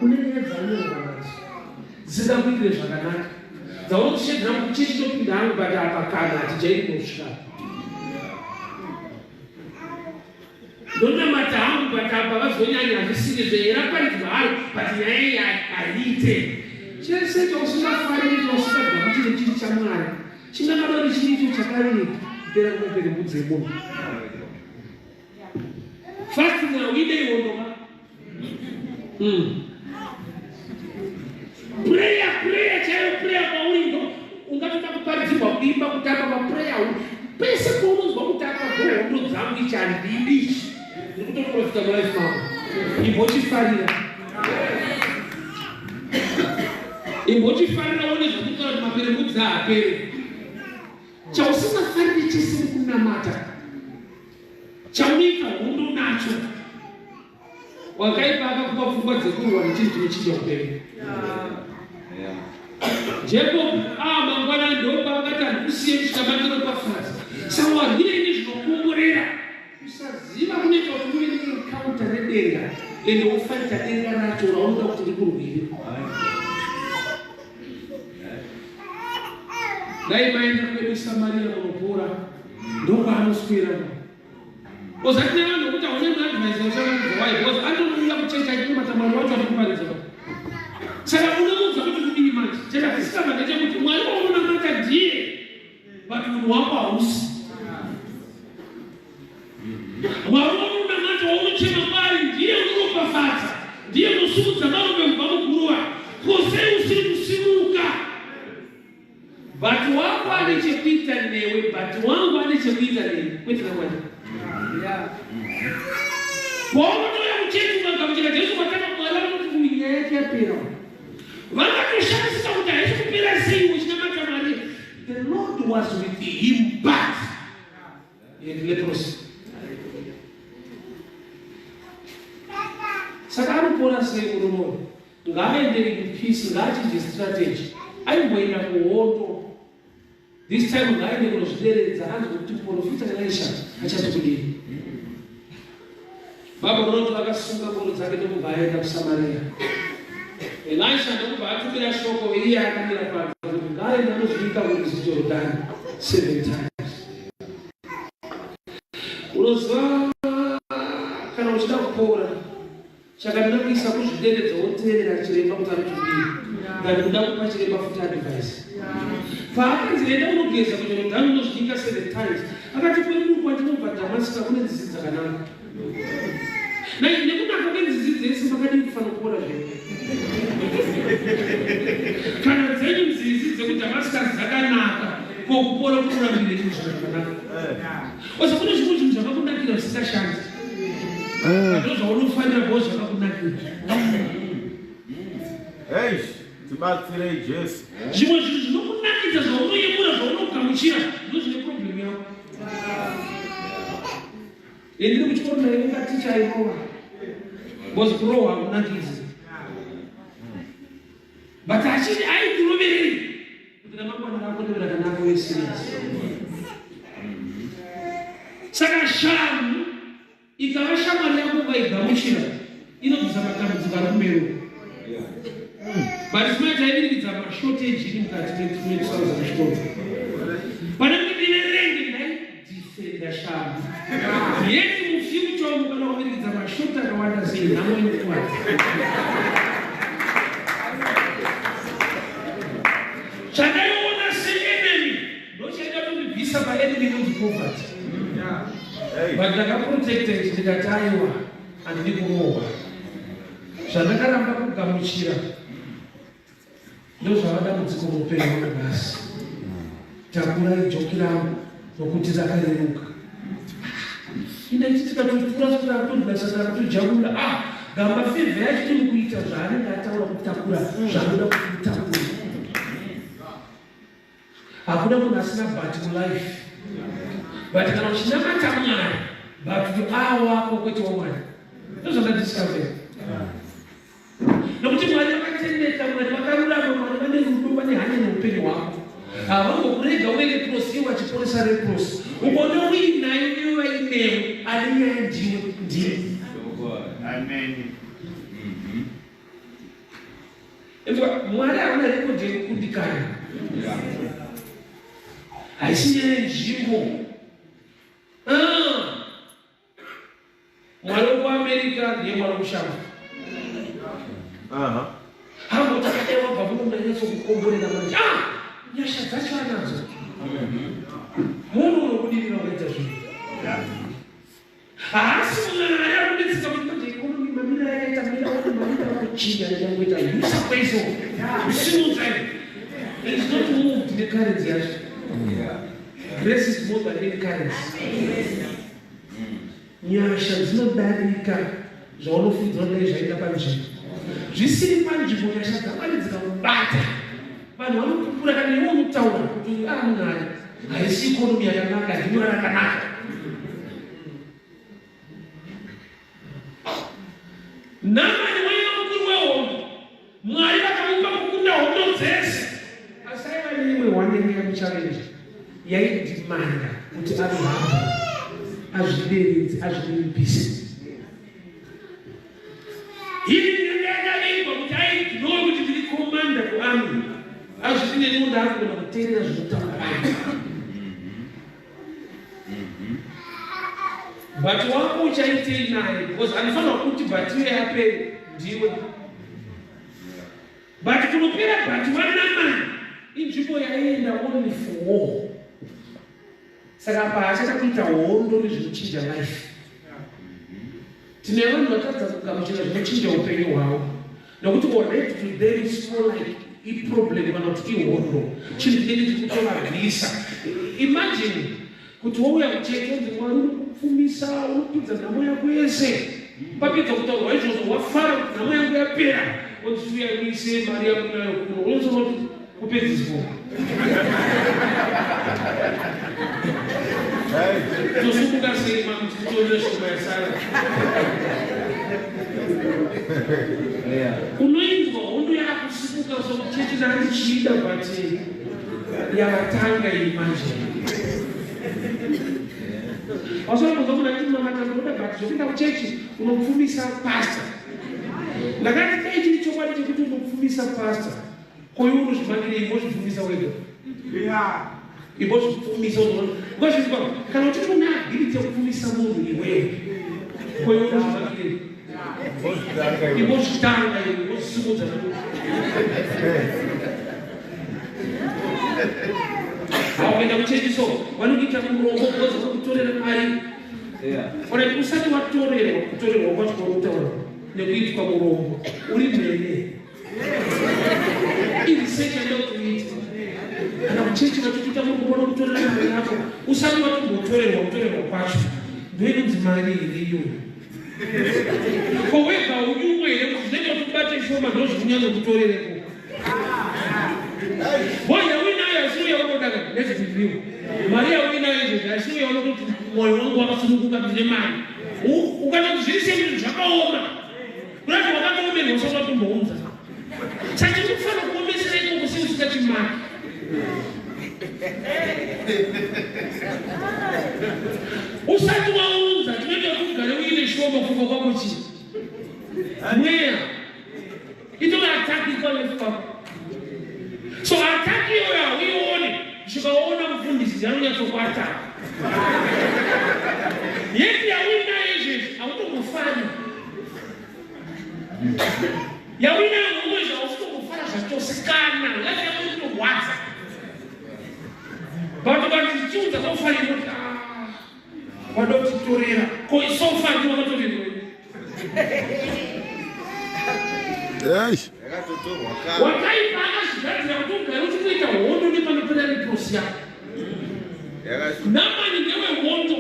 une nyaya dzaunorwa nadzo dzisingakuitire zvakanaka, dzaunotichedzera kuti chechi topinda hangu, but apa kana hatijairi kusvika, ndonamata hangu, but apa vazonyanya, hazvisiri zveeraparidzwa haro, but nyaya iyi haiite. Chese chausingafariri, chausingagamuchiri chiri chaMwari, chingangodaro chiri icho chakariri kupera kumaperembudzi emunhu. Fasting hauide ihondo ka. Prayer, prayer chaiyo, prayer kwauri ndo ungatoda kuparidzirwa, kuimba, kutamba paprayer pese paunonzwa kutamba ndohondo dzangu, ichi handidi ichi, ndiri kutoprofita mulife mako, imbochifarira. Imbochifarira uone zvakutaura kuti maperembudzi haaperi. Chausingafariri chese mukunamata, chaunoita hondo nacho, wakaipa akakupa pfungwa dzekurwa nechinhu chinochinja upenyu. Jacob mangwanani ndopaakati handikusiye kusvika mandiropafadza. Saka warwirei nezvinokomborera? Kusaziva kunoita kuti uve neencounter nedenga ende wofaita denga racho raunoda kuti rikurwire. Dai maenda kwedu Samaria munopora, ndokwaanoswera. Ozati nevanhu vekuti hauna muadvise uchavaudza why, because anonouya kuchechi achinamata Mwari wacho ari kuparidza. Saka unomuudza kuti kudii manje? Chakadiscover ndechekuti Mwari waunonamata ndiye, but munhu wako hausi. Mwari waunonamata waunochema kwaari ndiye unoropafadza, ndiye unosimudza marombe kubva muguruva. Ko sei usiri kusimuka? But wako ane chekuita newe, but wangu ane chekuita newe, kwete naMwari. Paunotouya kuchechi ukagamuchira Jesu kwatanga, Mwari vanoti uyu nyaya yake yapera. Vangatoshamisika kuti haisi kupera sei uchinamata Mwari. The Lord was with him, but he had leprosy. Saka anopora sei murume uyu? Ngaaende in peace, ngaachinje strategy. Aimboenda kuhondo. This time ngaaende kunozvideredza anzwe kuti muprofita Elisha achati kudini. Baba rinoti vakasunga ngoro dzake ndokubva aenda kuSamaria. Elisha ndokubva atumira shoko iye akamira panze kuti ngaaende anozviika kurwizi Jorodhani 7 times. Unoziva kana uchida kupora chakanakisa kuzvideredza woteerera chiremba kuti ari kudii than kuda kupa chiremba futi advice. Paakanzi enda unogeza kuJorodhani unozvinyika 7 times, akati kwedu kwandinobva Dhamasika kune nzizi dzakanaka. Nekunaka kwenzizi dzese makadii kufanira kupora zvenyu? Kana dzenyu nzizi dzekuDhamasika dzakanaka, ko kupora kururambire chinhu zvakanaka? Osa kune zvimwe zvinhu zvakakunakira zvisingashandi. Ndo zvaunofanira kuva zvakakunakira. Hey, tibatsirei Jesu. Zvimwe zvinhu zvinokunakidza zvaunoyemura zvaunogamuchira ndo zvine problem yako. Ndiri kuchikoro ndaivenga ticha airova. Because kurohwa hakunakidzi. But achiti aitiroverei kuti ramangwana rako rive rakanaka uye serious. Saka shamhu ikava shamwari yako ukaigamuchira inobvisa matambudziko ari kumberi. But smart aivirikidza mashortage iri mukati mekusarudza kuchikoro. Pane kuti ndiverenge ndaidefenda shamhu. Yet mufuture umu kana kuvirikidza mashoti akawanda sei nhamo inokuwadza. Chandaiona seenemy ndochaida kundibvisa paenemy inonzi poverty. But ndakaprotecta ichi ndikati aiwa handidi kurohwa. Zvandakaramba kugamuchira ndozvava dambudziko muupenyu hwangu nhasi. Takurai joki rangu nokuti rakareruka. Indaiti tikatotura tikatoribasa takutojamura gamba fevha yacho iri kuita zvaanenge ataura kutakura zvaanoda kuti utakure. Hakuna munhu asina but mulife. But kana uchinamata Mwari, but wako kwete waMwari. Ndozvandadiscover. Nokuti Mwari vakatendeka, Mwari vakarurama, Mwari vane rudo, vane hanya neupenyu hwako. Havangokurega uve leprosi ivo vachiporesa leprosi. Ukaona uinayo ivo vainewe, ane nyaya ndiwe, ndiwe. Amen. Mwari havana rekodhi yekukundikana. Haisi nyaya yenzvimbo. Mwari wekuAmerica ndiye Mwari wekushamba. Hambo takadai wabva kuno ndanyatsokukomborera manje. Nyasha dzacho anadzo. Munhu unobudirira ukaita zvinhu. Haasi Mwari ari kunditsika kuti manje economy mamira yakaita mira mira kuchinja nechangoita yusa kweso. Kusimudza. It's not moved necurrency yacho. Grace is more than any currency. Nyasha dzinodarika zvaunofungidzira kuti dai zvaenda panzvimbo. Zvisiri panzvimbo nyasha dzaMwari dzikakubata. Vanhu vanopupura kana iwe unotaura kuti ah Mwari, haisi ikonomi yakanaka, ndimura rakanaka. Namani waiva mukuru wehondo. Mwari vakamupa kukunda hondo dzese. Asi aiva neimwe one yanga yamuchallenge yaidimanda kuti ave humble, azvideredze, azvininipise. Ini yanga yakavigwa kuti aignore kuti ndiri commander kuarmy. Azviti neniwo ndaakugona kuteerera zvinotaura vanhu. But wako uchaitei naye because anofanirwa kuti but iye apere ndiwe. But kunopera but waNamani inzvimbo yaienda only for war. Saka apa haachada kuita hondo nezvinochinja life. Tine vanhu vatadza kugamuchira zvinochinja upenyu hwavo nokuti already to them is more like iproblem kana kuti ihondo, chinhu chinenge chiri kutovarwisa. Imagine kuti wouya kuchechi wonzi Mwari uri kupfumisa, unopinza nhamo yako yese. Papedza kutaurwa izvozvo wafara kuti nhamo yangu yapera, wonzi chiuya uise mari yako nayo kuno, unozona kuti kupedziswa. Tosumuka sei mama kuti titore shoma yasara? Unoinzwa hondo yakusimuka so chechi ndandichiida but yavatanga iyi manje. Wasora kunzwa munhu achiti mamata ndinoda but zvekuenda kuchechi unopfumisa pastor. Ndakati dai chiri chokwadi chekuti unopfumisa pastor, ko iwe unozvimakirei imbozvipfumisa wega? Imbozvipfumisa unoona. Because kana uchiti une ability yekupfumisa munhu iwewe, ko iwe unozvimakirei? Imbozvitanga iwe, imbozvisimudza namunhu. Haukuenda kuchechi so vanokuita murombo because vanokutorera mari. Alright, usati watorerwa, kutorerwa kwacho kwauri kutaura nekuitwa murombo uri mhene. Iresearch yandoda kuti uite. Kana kuchechi vachikuita murombo vanokutorera mari yako, usati watombotorerwa kutorerwa kwacho. Ndoinonzi mari here iyoyo? Ko wega unyumwe here kuti zvinoita kuti ubate shoma ndozvikunyatsokutorereko? Boy yauinayo haisi yaunoda ka nezvizviwo. Mari yauinayo izvezvi haisi yaunototi mwoyo wangu wakasununguka ndine mari. Ukatoti zviri sei kuti zvakaoma. Kurati wakatoomerwa usati watombounza. Saka chiri kufanira kuomesera ikoko sei usingachimaki. Usati waunza chinoita kuti ugare uine shoma kufunga kwako chii? Mweya. Itori attack iko life kwako. So attack iyoyo hauione kusvika waona mufundisi anonyatsokuataka. Yeti yauinayo izvezvi hautombofari. Yauinayo mumwe izvi hautombofara zvachose kana life yako iri kutorwadza. But ukati tichiudza kaufarira kuti ah, wadotitorera ko so far ndiwo wakatorerwa. Wakaipa akazvigadzira kuti ugare uchitoita hondo nepanopera leprosi yako. Namani ndewehondo.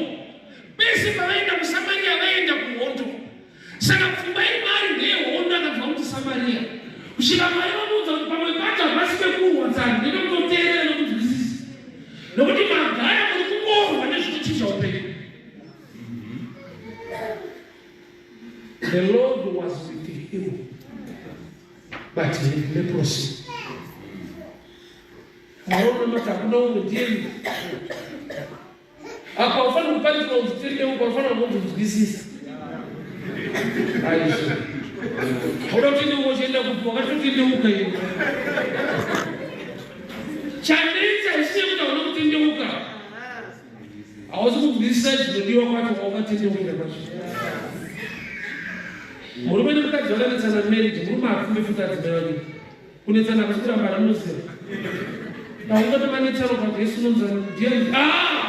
Pese pavaenda kuSamaria vaienda kuhondo. Saka pfungwa iri maari ndeyehondo akabva kuti Samaria. Kusvika Mwari vamuudza kuti pamwe pacho hapasi pekurwa tsani ndepekutoteerera nokunzwisisa. Nokuti magara muri kungorwa nezvinochinja upenyu. The Lord was with him, but he had leprosy. Mwari unonamata hakuna umwe ndiye. Apa ufanira kuparidzwa kunzi tendeuka, ufanira kunzwisisa. Aizvo. Unoda kutendeuka uchienda kupi? Wakatotendeuka iwe. Chanetsa isine kuti hauna kutendeuka. Hausi kunzwisisa zvinodiwa kwacho kwaukatendeukira kwacho. Murume nemukadzi vakanetsana marriage, murume hapfume futi adzimai vake. Kunetsana hakusi kurambana munoziva. Paungati manetsana ukati Yesu unonzi ndiye ah!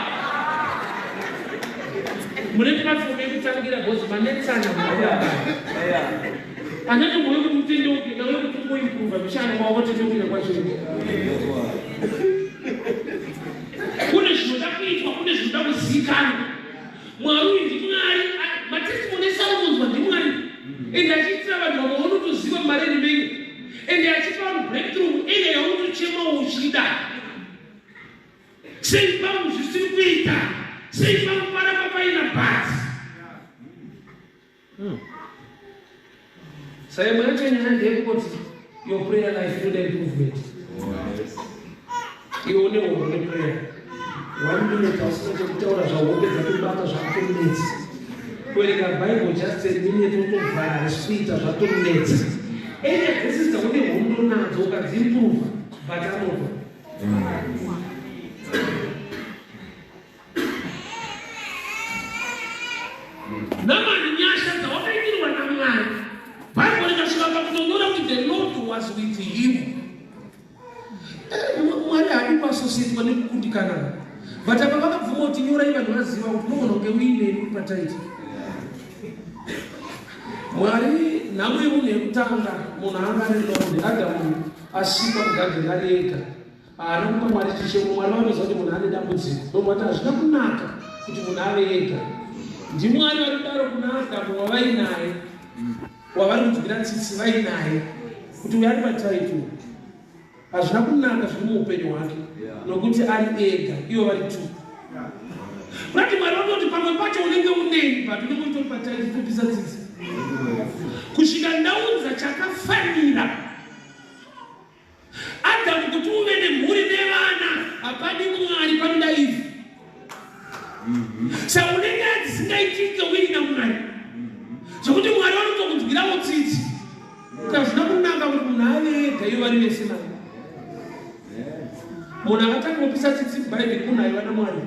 Mune platform yekutangira because manetsana munorambana. Anenge mwoyo kuti utendeuke nawe kuti ungoimprova mishana kwawakatendeukira kwacho. Kune zvinoda kuitwa, kune zvinoda kuzivikanwa. Mwari uyu ndiMwari, matestimony ese anonzwa ndiMwari. Ende achiitira vanhu vamwe vaunotoziva mumareni menyu. Ende achipa vanhu breakthrough area yaunotochema. uchema uchida? Sei pangu zvisiri kuita? Sei pangu paramba paina bhasi? Saka imwe yacho nyaya ndeyekungoti your prayer life inoda improvement. Iwe une hondo neprayer. One minute hausina chekutaura, zvahope dzatobata, zvakutonetsa. Kuverenga Bible just a minute wotovhara, harisi kuita, zvatonetsa. Area dzese dzaune hondo nadzo ukadziimprova, but anobva. Namani nyasha dzawakaitirwa naMwari. Bible rikasvika pakutonyora kuti the Lord was with him. Mwari haadi kuasosietwa nekukundikana. But apa vakabvuma kuti nyorai vanhu vaziva kuti unogona kunge uineni pataiti. Mwari nhamo yemunhu yekutanga, munhu anga ari lonely. Adamu asikwa mugadheni ari ega. Haana kupa Mwari chichemo. Mwari vanoziva kuti munhu ane dambudziko. Ndobva vati hazvina kunaka kuti munhu ave ega. NdiMwari vari kudaro kuna Adamu wavainaye, wavari kunzwira tsitsi vainaye, kuti uyu ari pataitu. Hazvina kunaka zviri muupenyu hwake nokuti ari ega, ivo vari two. Kurati Mwari vanoti pamwe pacho unenge uneni, but unenge uchitori pataitu topisa tsitsi kusvika ndaunza chakafanira. Adamu kuti uve nemhuri nevana hapadi Mwari, panoda ivhu. Saka une nyaya dzisingaitike uina Mwari, zvekuti Mwari vanotokunzwirawo tsitsi. Kuti hazvina kunaka kuti munhu ave ega, ivo vari vese naye. Munhu akatanga kupisa tsitsi muBhaibheri munhu aiva naMwari.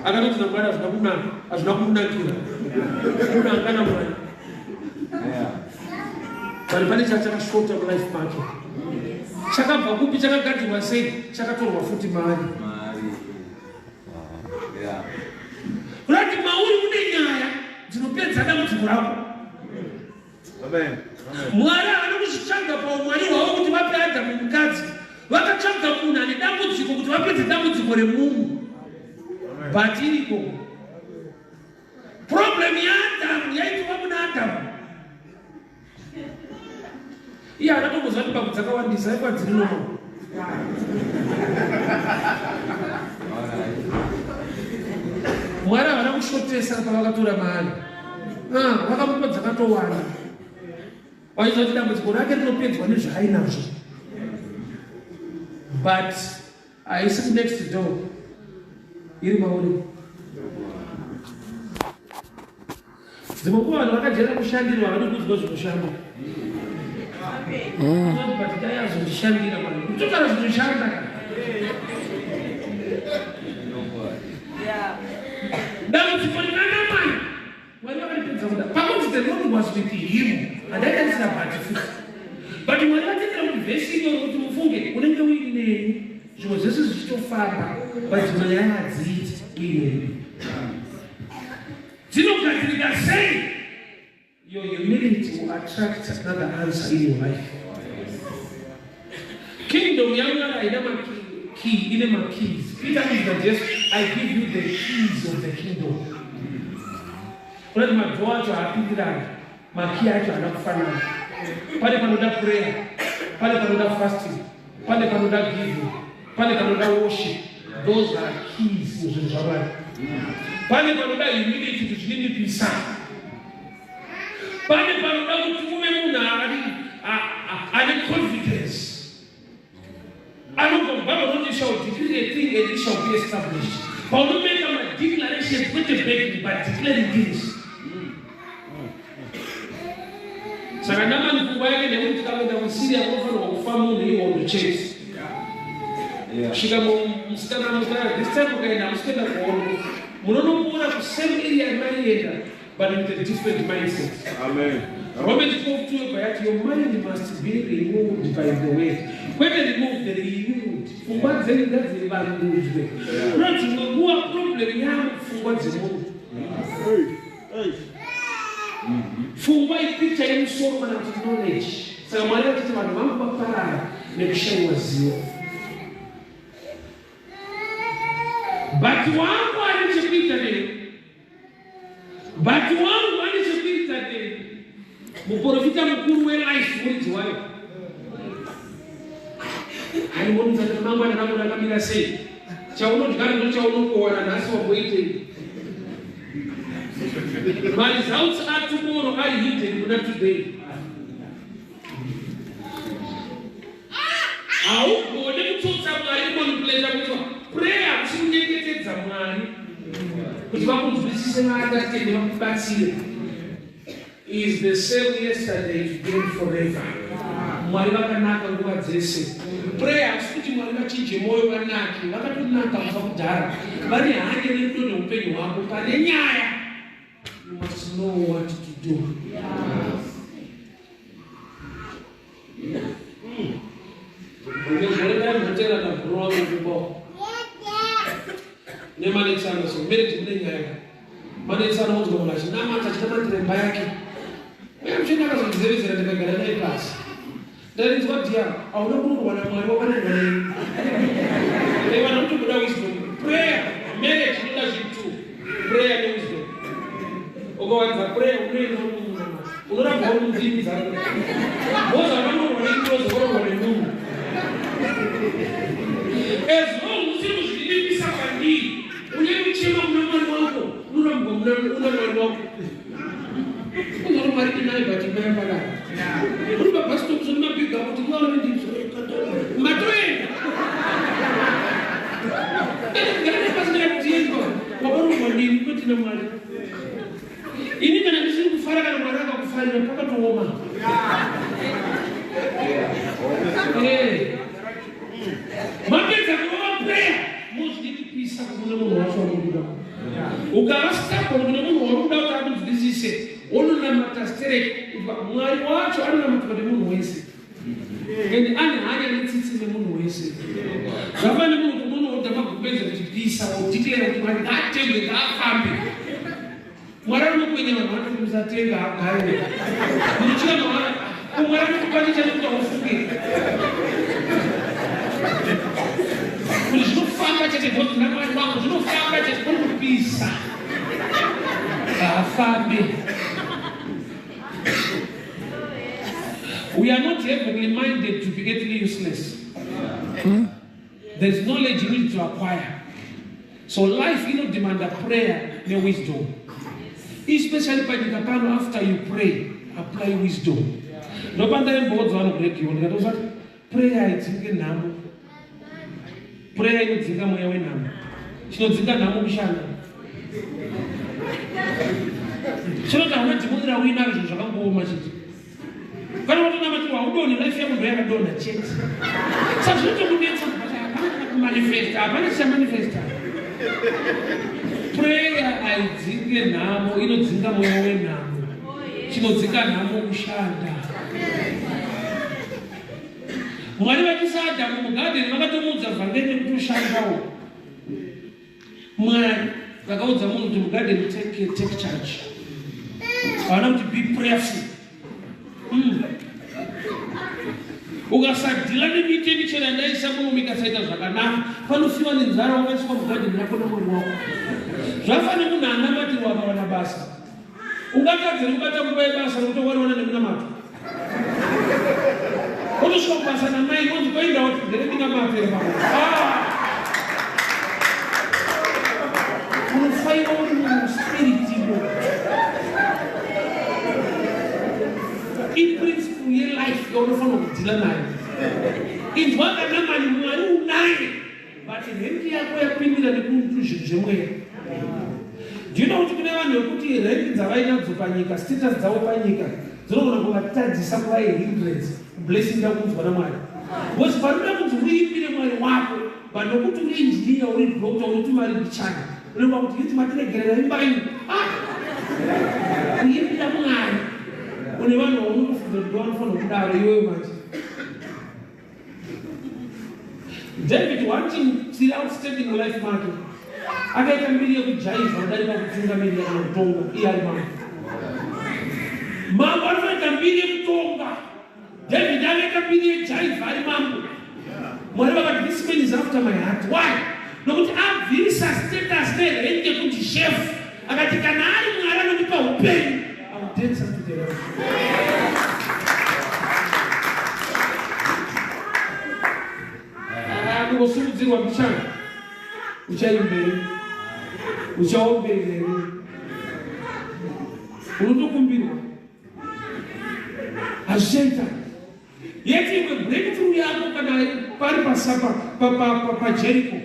Akatoti naMwari hazvina kunaka, hazvina kumunakira. Munhu anga naMwari. But pane chachakashota mulife make. Chakabva kupi, chakagadzirwa sei, chakatorwa futi mari. Kurati mauri mune nyaya dzinopedza dambudziko rako. Mwari havana kuzvitsvaga paumwari hwavo kuti vape Adamu mukadzi. Vakatsvaga munhu ane dambudziko kuti vapedze dambudziko remunhu. But iriko problem yaAdamu yaitova muna Adamu. Iye haana kumboziva kuti mbabvu dzakawandisa, aiwa dziri normal. Mwari havana kushotesa pavakatora maari. Vakamupa dzakatowanda. Vachiziva kuti dambudziko rake rinopedzwa nezvaainazvo. But haisi kunext door, iri mauri. Dzimwe nguva vanhu vakajaira kushandirwa havadi kuudzwa zvinoshanda. But dai azondishandira mani. Kutotara zvinoshanda. Dambudziko rinanamani Mwari vakaripedza kuda. Pakunzi the Lord was with him, handaitarisira but futi. But Mwari vatendera kuti vhesi inyoro kuti mufunge unenge uineni, zvimwe zvese zvichitofamba, but dzimwe nyaya hadziiti uineni. Dzinogadzirika sei? Your humility will attract another answer in your life. Kingdom yaMwari haina makey, ine makeys. Peter anonzi naJesu, I give you the keys of the kingdom. Kunati madhoo acho haapindirani, makey acho haana kufanana. Pane panoda prayer, pane panoda fasting, pane panoda giving, pane panoda worship. Those are keys muzvinhu zvaMwari. Pane panoda humility, kuti zvininipisa. Pane panoda kuti uve munhu ane confidence. Anobva muBible unoti you shall decree a thing and it shall be established. Paunomeka madeclarations, kwete begging but declaring things. Saka Namani pfungwa yake ndeyekuti tikakuenda kuSyria kunofanirwa kufa munhu, ihondo chete. Svika musikana mutara, this time ukaenda hamusi kuenda kuhondo, munonopfuura kusame area yamaienda, but with a different mindset. Amen. Romans 12:2 yati your mind must be renewed by the word. Kwete removed, renewed. Pfungwa dzenyu ngadzivandudzwe. Kuna dzimwe nguva problem yangu pfungwa dzemunhu. Pfungwa ipicture yemusoro kana kuti knowledge. Saka Mwari vachiti vanhu vangu vaparara nekushayiwa zivo. But wangu ane chekuita nei? But wangu ane chekuita nei? Muprofita mukuru welife muridzi wayo. Ramangwana rako rakamira sei? Chaunodyara ndochaunokowana nhasi wamboitei? Maresults atomorrow ari hidden kuna today. Haugone kutsotsa Mwari kumanipulata kuitwa prayer hakusi kunyengetedza Mwari kuti vakunzwisise vaunderstande vakubatsire. Is the same yesterday, today and forever. Mwari vakanaka nguva dzese. Prayer hakusi kuti Mwari vachinje mwoyo vanake, vakatonaka kubva kudhara. Vane hanya nerudo neupenyu hwako. Pane nyaya, you must know what to do. Rimwe ndaimboteera nabhuru wangu kumba nemanetsano so marriage mune nyaya manetsano unzwa munhu achinamata achinamatira imba yake uye muchini akazondizevezera ndikagara naye pasi ndarinzwa dhiya hauna kuroorwa namwari wakaroorwa nei eh, vanhu vanotobuda wisdom prayer marriage inoda zvinhu prayer newisdom ukawanza prayer unoenda unoramba uri mundimi dzako boza vanorwa nengirozi vanorwa nemunhu as long usiri kuzvidimisa kwandiri une kuchema kuna mwari wako unorambwa una mwari wako unzori mwari ndinaye but imba yaparara uri pabus stop zoni mabhiga kuti mwari ndizvo matoenda wakarongwa ndini kwete namwari ini kana ndisiri kufara kana mwari akakufarira pakatooma. Eh. Mapedza kurova prayer mozvidikipisa kune munhu wacho wamukuda. Ukava stubborn kune munhu wamukuda kuti akunzwisise unonamata stereki mwari wacho anonamatwa nemunhu wese and ane hanya netsitsi nemunhu wese. Zvafana nemunhu kuti unonoodha magumbeze kuti pisa wodeclare kuti mwari ngaatengwe ngaafambe. Mwari anokwenya vanhu vanoti musatenga agare. Munochira mawara. Ko Mwari anokupa chichane kuti aufunge. Kuti zvinofamba chete because ndina Mwari wangu zvinofamba chete kuri kupisa. Haafambe. We are not heavenly minded to be earthly useless. There is knowledge you need to acquire. So life inodemanda prayer newisdom. Especially panyika pano after you pray, apply wisdom. Ndopandaimboudza vanhu kuredio ndikatoza kuti prayer haidzinge nhamo. Prayer inodzinga mweya wenhamo. Chinodzinga nhamo kushanda. Chinoti hauna dhimoni rauinaro zvinhu zvakangooma chete. Kana watonamatirwa haudonhi life yako ndoyakadonha chete. Saka zvinotokunetsa but hapana kana kumanifesta, hapana chichamanifesta. Prayer haidzinge nhamo, inodzinga mweya wenhamo. Chinodzinga nhamo kushanda. Mwari vachiisa Adhamu mugadheni vakatomuudza vhangeri rekuti ushandawo. Mwari vakaudza munhu kuti mugarden take, take charge. Havana kuti be prayerful. Ukasadhila nemiti yemichero yandaisa muno mikasaita zvakanaka, panofiwa nenzara wakaiswa mugadheni rako namwari wako. Zvafanira munhu anamatirwa akawana basa. Ungatadze kubata nguva yebasa nokuti wariwana nemunamato. Otosvika kubasa namai onzi koenda wati ndere minamato here baba. Ah! Unofaiwa uri muspirit imo. Iprinciple yelife yaunofanira kudhila nayo. Inzwa kanamani Mwari unaye. But rent yako yapindira nekuntu zvinhu zvemweya. Do you know kuti kune vanhu vekuti rent dzavainadzo panyika, status dzavo panyika dzinogona kuvatadzisa kuva a hindrance kublessing yakunzwa naMwari. Because panoda kunzi uimbire Mwari wako, but nokuti uri engineer, uri doctor, uri tumari mbichana, unenge wakuti yiti matiregerera imbai. Ah! Kuimbira Mwari. Une vanhu vaunotofunga kuti vanofanira kudaro iwewe manje. David wanting tiri outstanding mulife make akaita mbiri yekujaivha kudarika kutungamirira kana kutonga iye ari mambo. Mambo anoita mbiri yekutonga. David akaita mbiri yejaivha ari mambo. Mwari vakati this man is after my heart. Why? Nokuti abvisa status nerank yekuti chef akati kana ari Mwari anondipa upenyu I will dance unto the Lord. Kungosimuka kusimudzirwa mbichana, uchaimberi, uchaombereri, unotokumbirwa, hazvichaita. Yeti imwe breakthrough yako kana pari pasapa paJericho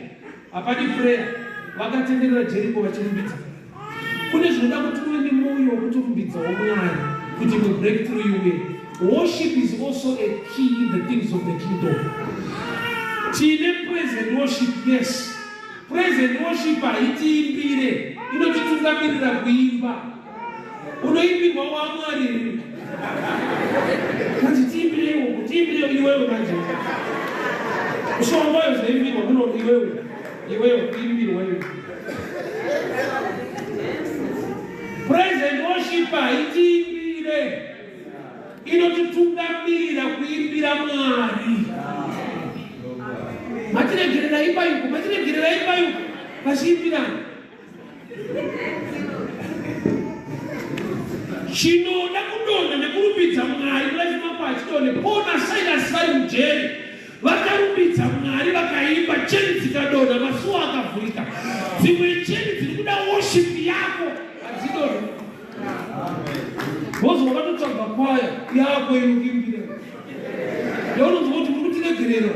hapadi prayer, vakatenderera Jericho vachirumbidza. Kune zvinoda kuti uve nemwoyo wekutorumbidzawo Mwari kuti imwe breakthrough iuye. Worship is also a key in the things of the kingdom. Tine praise and worship, yes. Praise and worship haitiimbire, inotitungamirira kuimba. Unoimbirwa waMwari. Kanzi tiimbireiwo, tiimbireiwo iwewe manje. Ushomboyo zvinoimbirwa kuno iwewe. Iwewe kuimbirwa iwe. Praise and worship haitiimbire. Inotitungamirira kuimbira Mwari. Matiregerera imba yuko, matiregerera imba yuko. Vachiimbirana. Chinoda kudonha nekurumbidza Mwari mulife mako hachidonhe. Paul naSilas vari mujeri vakarumbidza Mwari, vakaimba, cheni dzikadonha, masuo akavhurika. Dzimwe cheni dziri kuda worship yako hadzidonhe. Bozo wakatotsvaga kwaya yako inokuimbira, yaunonzwa kuti muri kutiregerera.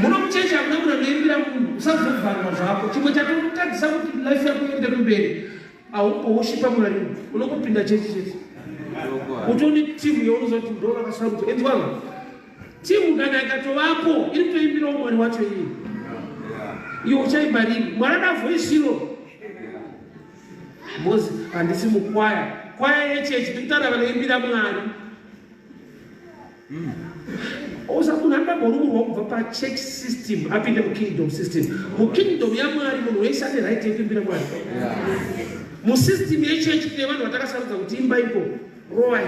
Muno muchechi hamuna munhu anoimbira munhu, usazovharwa zvako. Chimwe chatotadzisa kuti life yako iende kumberi, aumbowoshipa Mwari, unongopinda chechi chete. Utone timu yaunozwa kuti ndo vakasarudzwa. Enzwanga timu kana ikatovapo iri kutoimbirawo Mwari wacho iye. Iwe uchaimba rini? Mwari ada voice iro. Because handisi mukwaya, kwaya yechechi ndikutaura vanoimbira Mwari. Osa munhu anoda kubva pachurch system apinde mukingdom system. Mukingdom yaMwari munhu wese ane right yekuimbira Mwari. Musystem yechechi tine vanhu vatakasarudza kuti imbaiko, rovai.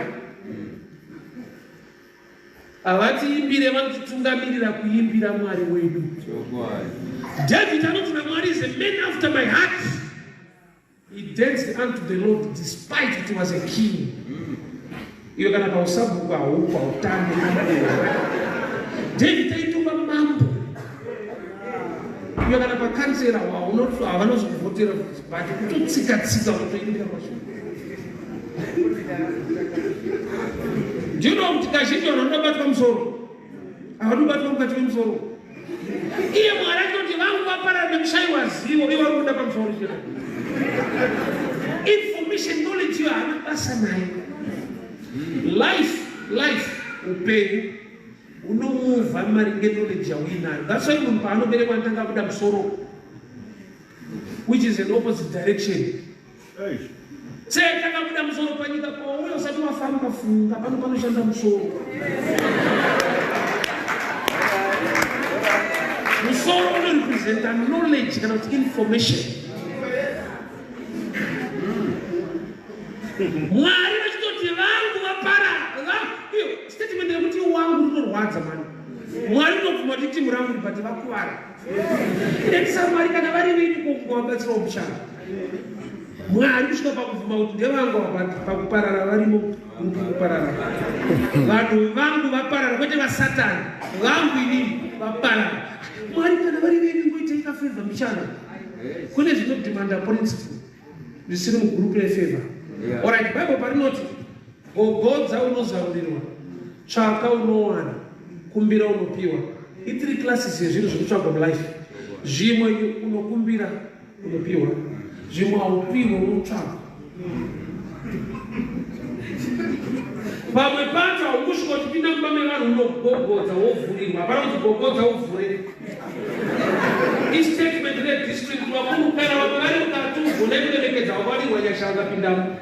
Havatiimbire, vanotitungamirira kuimbira Mwari wedu. David anoti naMwari is a man after my heart. He danced unto the Lord despite it was a king. Iyo kana pausabhuku haupo hautambi. David aitova mambo. Iyo kana pakansera havanozokuvhotera, but kutotsika tsika kutoimbira kwacho. Do you know kuti kazhinji vanhu vanobatwa musoro, havanobatwa mukati memusoro. Iye Mwari achitoti vangu vaparara nekushayiwa zivo, ivo vari kuda pamusoro chete. Information knowledge iyo haana basa nayo. Life, upenyu unomuvha maringe knowledge yauinayo. That's why munhu paanoberekwa anotanga abuda musoro, which is an opposite direction. Sei takabuda musoro panyika pouya usati wafamba, funga pano panoshanda musoro. Musoro unorepresenta knowledge kana kuti information. Mwari vachitoti vangu vapara iyo statement yekuti wangu rinorwadza mani. Mwari unobvuma kuti timu rangu, but vakuvara. Endisa Mwari kana vari venyu kungovabatsirawo mushando. Mwari kusvika pakubvuma kuti ndevangu, pakuparara varimo kuparara. Vanhu vangu vaparara, kwete vasatani, vangu inini vaparara. Mwari kana vari venyu ngoitei kafavour mbichana. Kune zvinodemanda principle zvisiri mugroup refavour. Alright, Bible parinoti gogodza unozarurirwa, tsvaka unowana, kumbira unopiwa. I3 classes yezvinhu zvinotsvagwa mulife. Zvimwe unokumbira unopiwa, zvimwe haupiwe unotsvaga. Pamwe pacho haukusvika uchipinda mumba mevanhu, unogogodza wovhurirwa. Hapana kuti gogodza uvhure. Istatement redistrict. Vakuru kana vamwe vari mukati, ugone kuremekedza wavarirwa nyasha vakapindamo.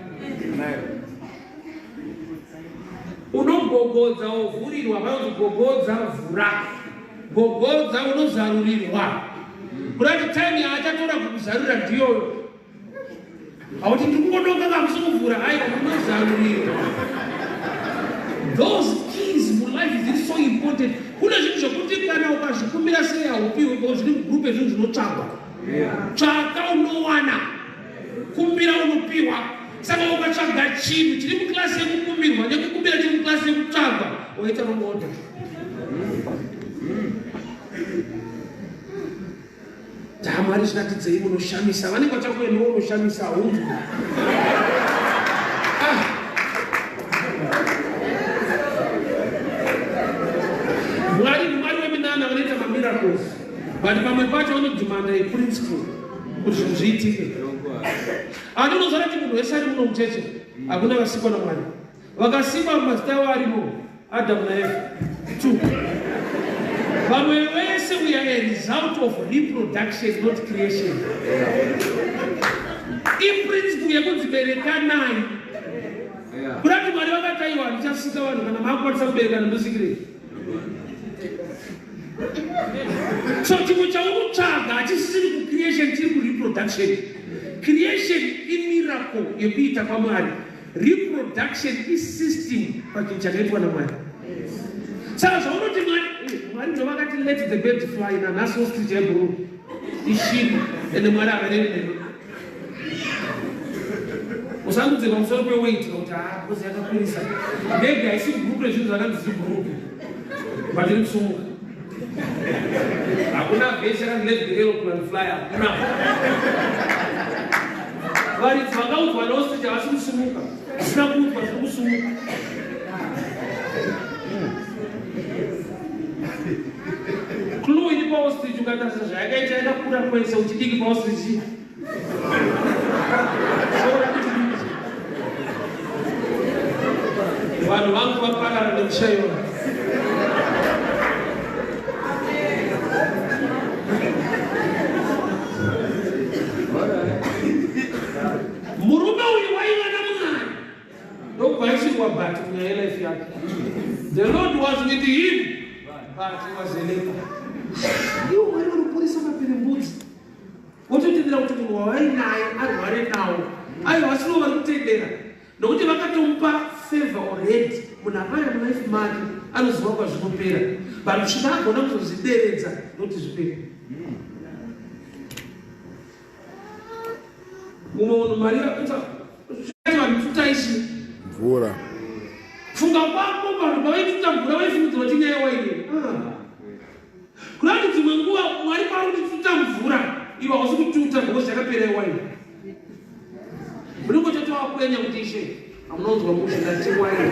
Unogogodza wovhurirwa, hapana kuti gogodza vhura. Gogodza unozarurirwa. Kurati time yaachatora kukuzarurira ndiyoyo. Hauti ndiri kungodoka kamusi kuvhura, aiwa, unozarurirwa. Those keys mulife dziri so important. Kune zvinhu zvokuti kana ukazvikumbira sei haupiwi, because zviri mugroup ezvinhu zvinotsvagwa. Tsvaka unowana, kumbira unopiwa. Saka ukatsvaga chinhu chiri muklasi yekukumbirwa nekukumbira chiri muklasi yekutsvagwa, waita wrong order. Mwari zviratidzei munoshamisa. Vanenge vachakuendiwo unoshamisa haunzwi. Ah. Mwari Mwari weminana vanoita mamiracles. But pamwe pacho vanodhimanda yeprinciple kuti zvinhu zviitike. Andinozara kuti munhu wese ari muno mucheche hakuna vasikwa naMwari. Vakasikwa mazita avo arimo Adamu naEva. Two. Vamwe vese we are a result of reproduction not creation. Iprinciple yekunzi berekanai. Kuda kuti Mwari vakataiwa ndichasika vanhu kana maakukwanisa kuberekana ndosikirei. So chimwe chaunotsvaga hachisiri kucreation chiri kureproduction. Creation imiracle yekuita kwaMwari. Reproduction isystem pachinhu chakaitwa naMwari. Saka zvaunoti Mwari, Mwari ndovakati let the bird fly nanhasi ostrich yebhuruu ishiri ende Mwari havarevi nemi. Usandudze pamusoro peweight kuti ah because yakakwirisa. Ndege haisi group rezvinhu zvakanzi zvigroup. But iri kusumuka. Hakuna vhesi yakanzi let the aeroplane fly hakuna. Varidzi vakaudzwa neostrich havasi kusimuka. Zvisina kuudzwa zviri kusimuka. Clue iri paostrich ukatarisa zvayakaita yakakura kwese uchidiki paostrich. Vanhu vangu vaparara nekushaiwa. Murume uyu waiva naMwari ndokubva aisirwa but munyaya yelife yake. The Lord was with him but he was a leper. Iwo Mwari vanoporesa maperembudzi. Vototendera kuti munhu wavainaye arware nawo. Aiwa vasirivo vari kutendera nokuti vakatomupa favor already. Munhu apaya mulife make anoziva kwazvinopera but kusvika agona kuzozvideredza nokuti zvipere. Mumwe munhu mari yakuita vanhu tuta ichi mvura. Funga kwako vanhu pavaituta mvura vaifungidzira kuti inyaya waini. Ah. Kuda kuti dzimwe nguva Mwari paari kuti tuta mvura iwe hausi kututa because chakapera iwaini. Unenge uchati wakwenya kuti ishe hamunonzwa mushe ndati waini.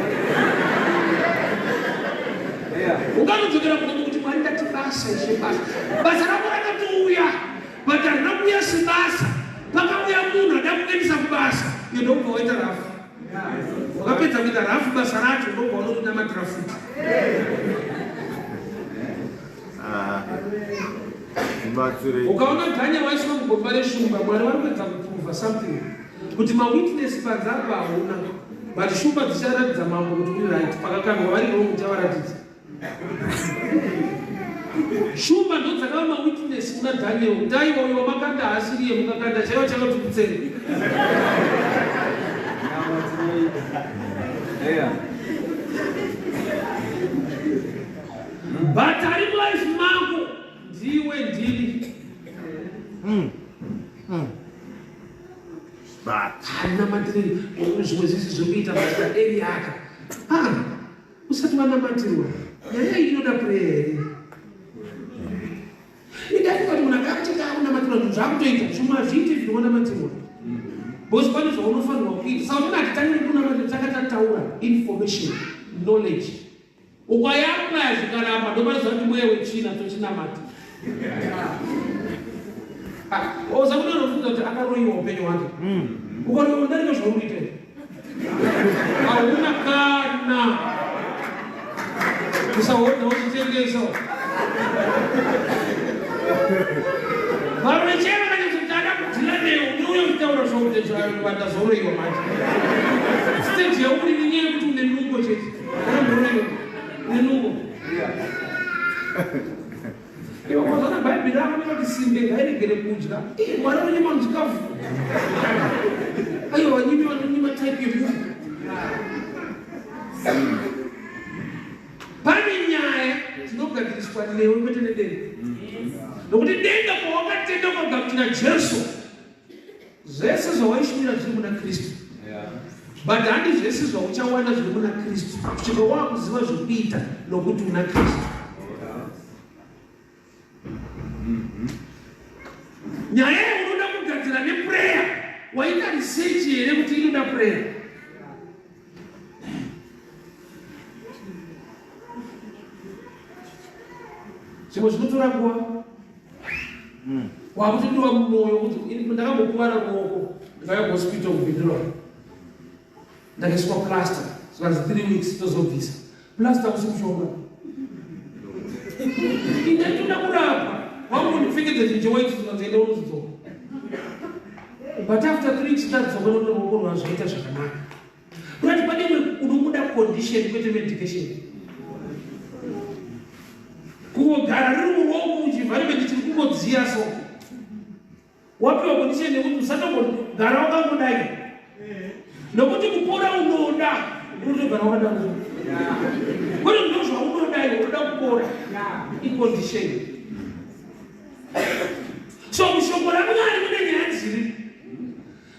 Unganodzokera kugomo kuti Mwari ndati basa ishe basa. Basa rako rakatouya but harina kuuya sebasa. Pakauya munhu ada kuendesa kubasa iwe ndokubva waita rafu. Wakapedza kuita rafu basa racho ndokubva unokunamatira futi. Tibatsirei. Ukaona Daniel waiswa mugomba reshumba, Mwari vari kuedza kuprova something kuti mawitness panze apa hauna, but shumba dzicharatidza mambo kuti uri right. Pakakandwa vari wrong uchavaratidza. Shumba ndo dzakava mawitness kuna Daniel kuti aiwa uyo wamakanda haasiriye, mukakanda chaiva chakati kutsere. But ari mulife mako ndiwe ndini. But Hanamatirei zvimwe zvisi zviri kuita basa eri aka. Ah, usati wanamatirwa nyaya iyi inoda prayer here? Idai kuti munhu akacheka akunamatirwa zvinhu zvakutoita zvimwe hazviiti zvinonamatirwa because pane zvaunofanirwa kuita. Saka unoona hatitangi kunamatira takatataura information knowledge. Ukayapaya zvikaramba ndopanoziva kuti mweya wetsvina tochinamata. Oza kuti unofunga kuti akaroyiwa upenyu hwake. Ukaroyiwa unodarika zvauri kuita izvi. Hauna kana usahodha uchitengesa. Varume chero kana kuti ada kudhila newe unouya uchitaura zvakuti ndazoroyiwa manje. Stage yauri nenyaya yekuti une nungo chete. Unondoroyiwa une nungo. Iwe wazana Bhaibheri rako rinoti simbe ngairegere kudya. Ii Mwari anonyima vanhu chikafu. Aiwa vanyimi vanonyima type yemunhu. Pane nyaya dzinogadziriswa newe kwete nedenga. Nokuti denga pawakatenda ukagamuchira Jesu, zvese zvawaishumira zviri muna Kristu. But handi zvese zvauchawana zviri muna Kristu kusvika wakuziva zvekuita nokuti una Kristu. neprayer, waita research here kuti inoda prayer? Zvimwe zvinotora nguva. Wakutodiwa mumwoyo kuti ndakambokuvara ruoko, ndikauya kuhospital kubhindura, ndakaiswa plaster, zvikanzi 3 weeks tozobvisa plaster. Kusi mushonga, indaitoda kurapwa. Wangondipfekedza chinhu chewaiti, zvikanzi enda unozodzoka. But after 3 weeks ndadzoka, nokuti ruoko rwazvaita zvakanaka. Kurati pane imwe unomuda condition, kwete medication. Kungogara riri muruoko muchienvironment chiri kungodziya, so wapiwa condition yekuti usatombogara wakangodai, nokuti kupora unoda, unotogara wakadaro kwete ndo zvaunoda iwe. Unoda kupora, icondition. So mushoko raMwari mune nyaya dziri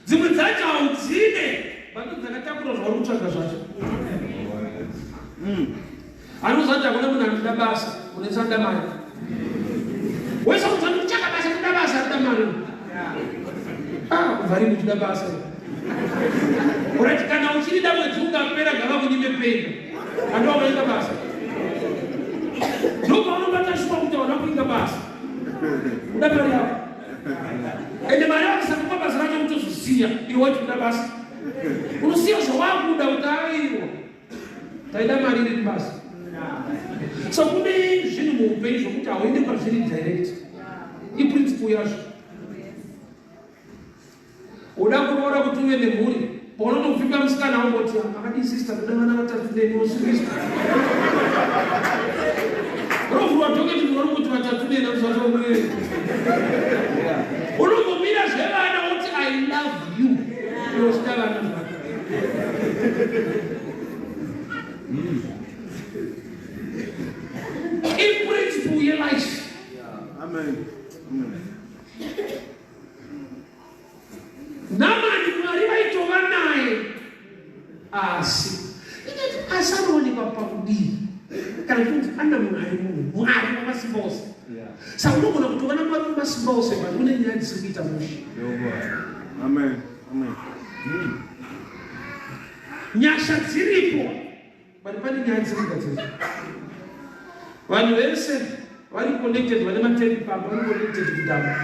dzimwe dzacho haudzide, but dzakatakura zvauri kutsvaga zvacho. Anoziva kuti hakuna munhu anoda basa unesanda mari. Wese kunzwa ndikutsvaka basa, kuda basa, anoda mari. Ah, kubva rini uchida basa? Urati kana uchirida, mwedzi ungapera, ngava kunyime penda ando wakaita basa. Ndopaunobata shuwa kuti hauna kuinga basa, uda mari yako. Ende mari yako basa racho kutozosiya iwe wati kuda basa, unosiya zvawakuda kuti aiwa, taida mari iri basa. So kune zvinhu muupenyu zvokuti hauende kwazviri direct, iprinciple yazvo. Uda kuroora kuti uve nemhuri, paunotopfimba musikana wangoti, "Akadii sister, kuda vana vatatu neni." Wosukiswa, unovhurwa docket, uri kuti vatatu neni usatoomurere. Unombomira zvevana, woti, "I love you," unosvika vana zvako. Iprinciple yelife. Amen. Amen. Namani Mwari vaitova naye, asi inoti asi anoonekwa pakudii kana kuti ana Mwari, munhu Mwari wamasimba ose. Saka unogona kutova naMwari wamasimba ose, but une nyaya dzisiri kuita mushe. Amen. Amen. Nyasha dziripo, but pane nyaya dzisiri kugadzirwa. Vanhu vese vari connected, vane matank pamba, vari connected kudhamu,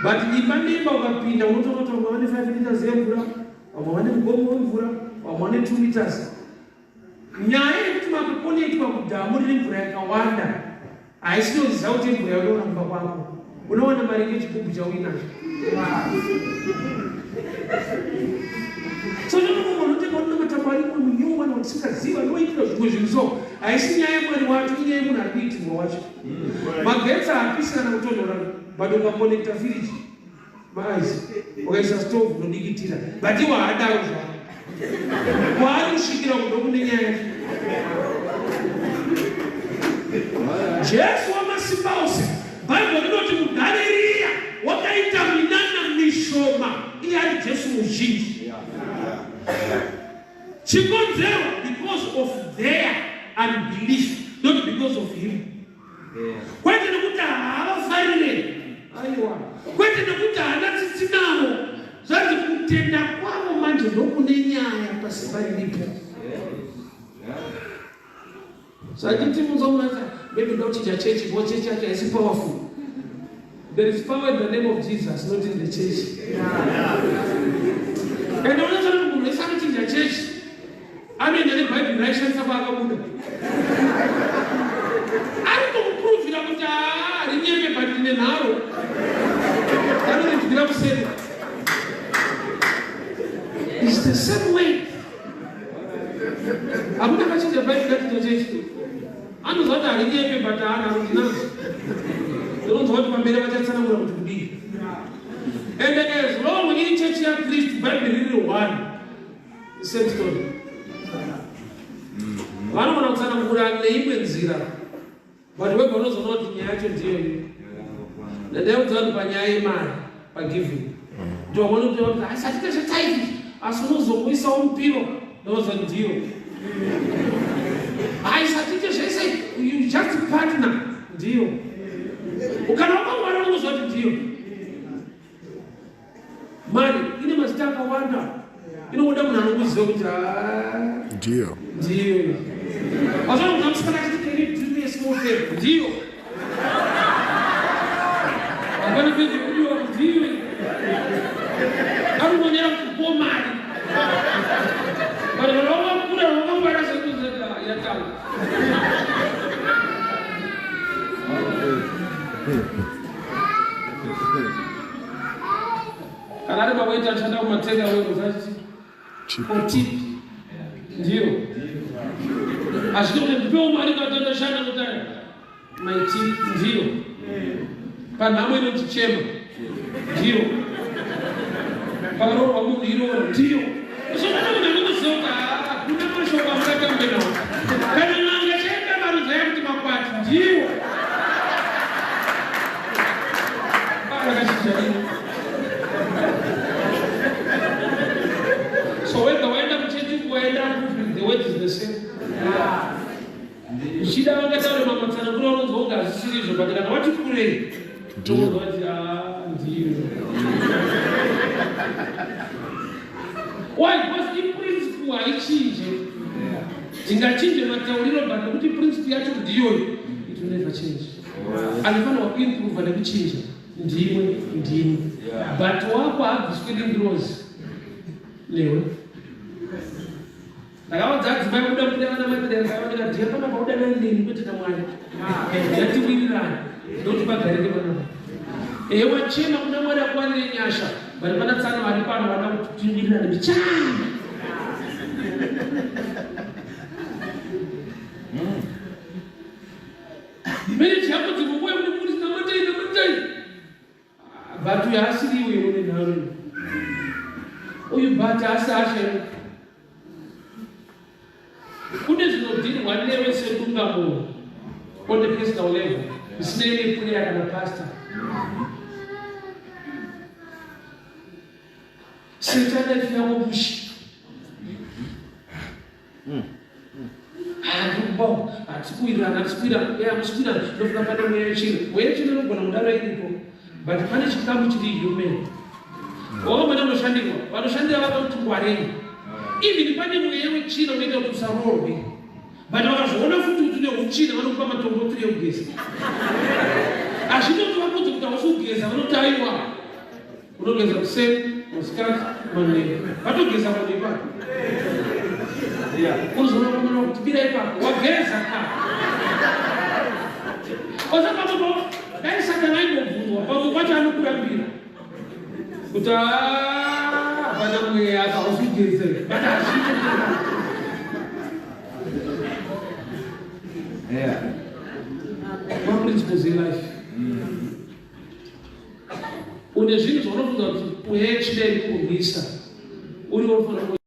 but imba neimba ukapinda unotoona kuti vamwe vane 5 liters yemvura, vamwe vane mugomo wemvura, vamwe vane 2 liters. Nyaya yekuti makakonectwa kudhamu rine mvura yakawanda haisi yoziva kuti mvura yaunoona kumba kwako unowana mari ngechigubhu chauinacho. So zvinomunhu unotenga unomatambo arimo munyowani watisingaziva anoitira zvimwe zvinhu. So haisi nyaya yemwari wacho, inyaya yemunhu ari kuitirwa wacho. Magetsi haapisi kana kutonhora, but ukakonekta firiji, maice, ukaisa stove, unodikitira. But iwo haadaro zvavo, kwaari kusvikira kundo kune nyaya yacho. Jesu wamasimba ose, Bhaibheri rinoti muGaririya wakaita minana mishoma, iye ari Jesu muzhinji. Chikonzero, because of their unbelief, not because of him. Kwete nekuti haavafarire, aiwa, kwete nekuti haana tsitsi navo. Zvanzi kutenda kwavo manje ndokune nyaya pasimba riripo. Zvachiti muzomunasa, maybe ndokuchinja chechi, bo chechi yacho haisi powerful. There is power in the name of Jesus, not in the church. And unozoona kuti munhu wese anochinja chechi anoenda nebhaibheri raishandisa kwaakabuda, ari kukupuruvhira kuti haa, rinyeme, but rine nharo, anoridyira kuseri. Is the same way, hakuna kachinja bhaibheri achinja chechi. Anoziva kuti harinyepe, but haana ndinazo. Ndinonzwa kuti pamberi vachatsanangura kuti kudii. And as long iri chechi yaKristu, Bhaibheri riri one, same story. Vanogona kutsanangura neimwe nzira, but wega unozoona kuti nyaya yacho ndiyo iyo. Ndaudza vanhu panyaya yemari, pagiving, ndovamwe kuti asi hatite zvetithe, asi unozomuisawo mupiro, ndoza ndiyo. Haisatite zvese, you just partner, ndiyo. Kana wakangwara unozwa kuti ndiyo. Mari ine mazita akawanda. Inoda munhu anokuziva kuti ah, Ndiyo. Ndiyo. Azona munhu amusikana achiti can you do me a small favor? Ndiyo. Hapana favor yekudiwa ndiyo. Ari kuonera kuti po mari. Vanhu vakakura vakangwara sekuti yatanga. Kana ari mawaita anoshanda kumatenga weuzachiti Tip. for tip. Ndiyo. Hazvidi kuti ndipewo mari katandashanda kuti my tip. Ndiyo. Panhamo inoti chema. Ndiyo. Pakaroorwa munhu iroro. Ndiyo. So pane munhu anokuziva kuti hakuna mashoko amungatambe nawo. Kana n'anga chaenda marudza yakuti makwati. Ndiyo. Rakachinja rini? So whether waenda kuchechi, waenda kupi, the word is the same. Zvichida vangataure mamatsananguro vanonzwa kunge hazvisiri izvo, but kana wati kurei, Ndiyo. unonzwa kuti ah, ndiyo. Why? Because iprinciple haichinje. Tingachinje matauriro, but nekuti principle yacho ndiyoyo, it will never change. Anofanirwa kuimprova nekuchinja ndiwe, ndini, but wako haabviswe nengirozi newe. Ndakaudza adzimai kuda kuda vana mai, ndikati, "Dhiya, pana paudanani neni, kwete namwari. Ngatiwirirane ndokuti pagarike panapa. Ehe, wachema kuna Mwari akuwanire nyasha, but pana tsano vari pano vada kuti tiwirirane bichana." Marriage yako dzimwe nguva kuti namatai, namatai, but uyu asiri iwe une nharo uyu, but asi asha kune zvinodhirwa newe sedungamunhu on the personal level, zvisinei neprayer kana pastor. Seta life yako mushi. Handikubao, hatikuwirirana, hatikuwirirana, hamusikuwirirana. Ndofunga pane mweya wechina. Mweya wechina unogona kudaro iripo, but pane chikamu chiri human. Wakamboenda kunoshandirwa, vanoshandira vakakuti ngwarei. Even pane mweya wechina unoita kuti usaroorwe, but vakazviona futi kuti une uchina, vanokupa matombo tiri ekugeza. Hazvinoti vakudze kuti hausi kugeza, vanoti aiwa, unogeza kuseni, masikati, manheru. Vatogeza munhu ipapo. Unozoona kumana kuti bira ipapo wageza ka osa pamwe. Dai Satani aimbobvunzwa, pamwe kwacho anokurambira kuti hapana mweya apa, hausi kugeza, but hazviite. Maprinciples elife, une zvinhu zvaunofunga kuti mweya yechidai kurwisa uri unofanira.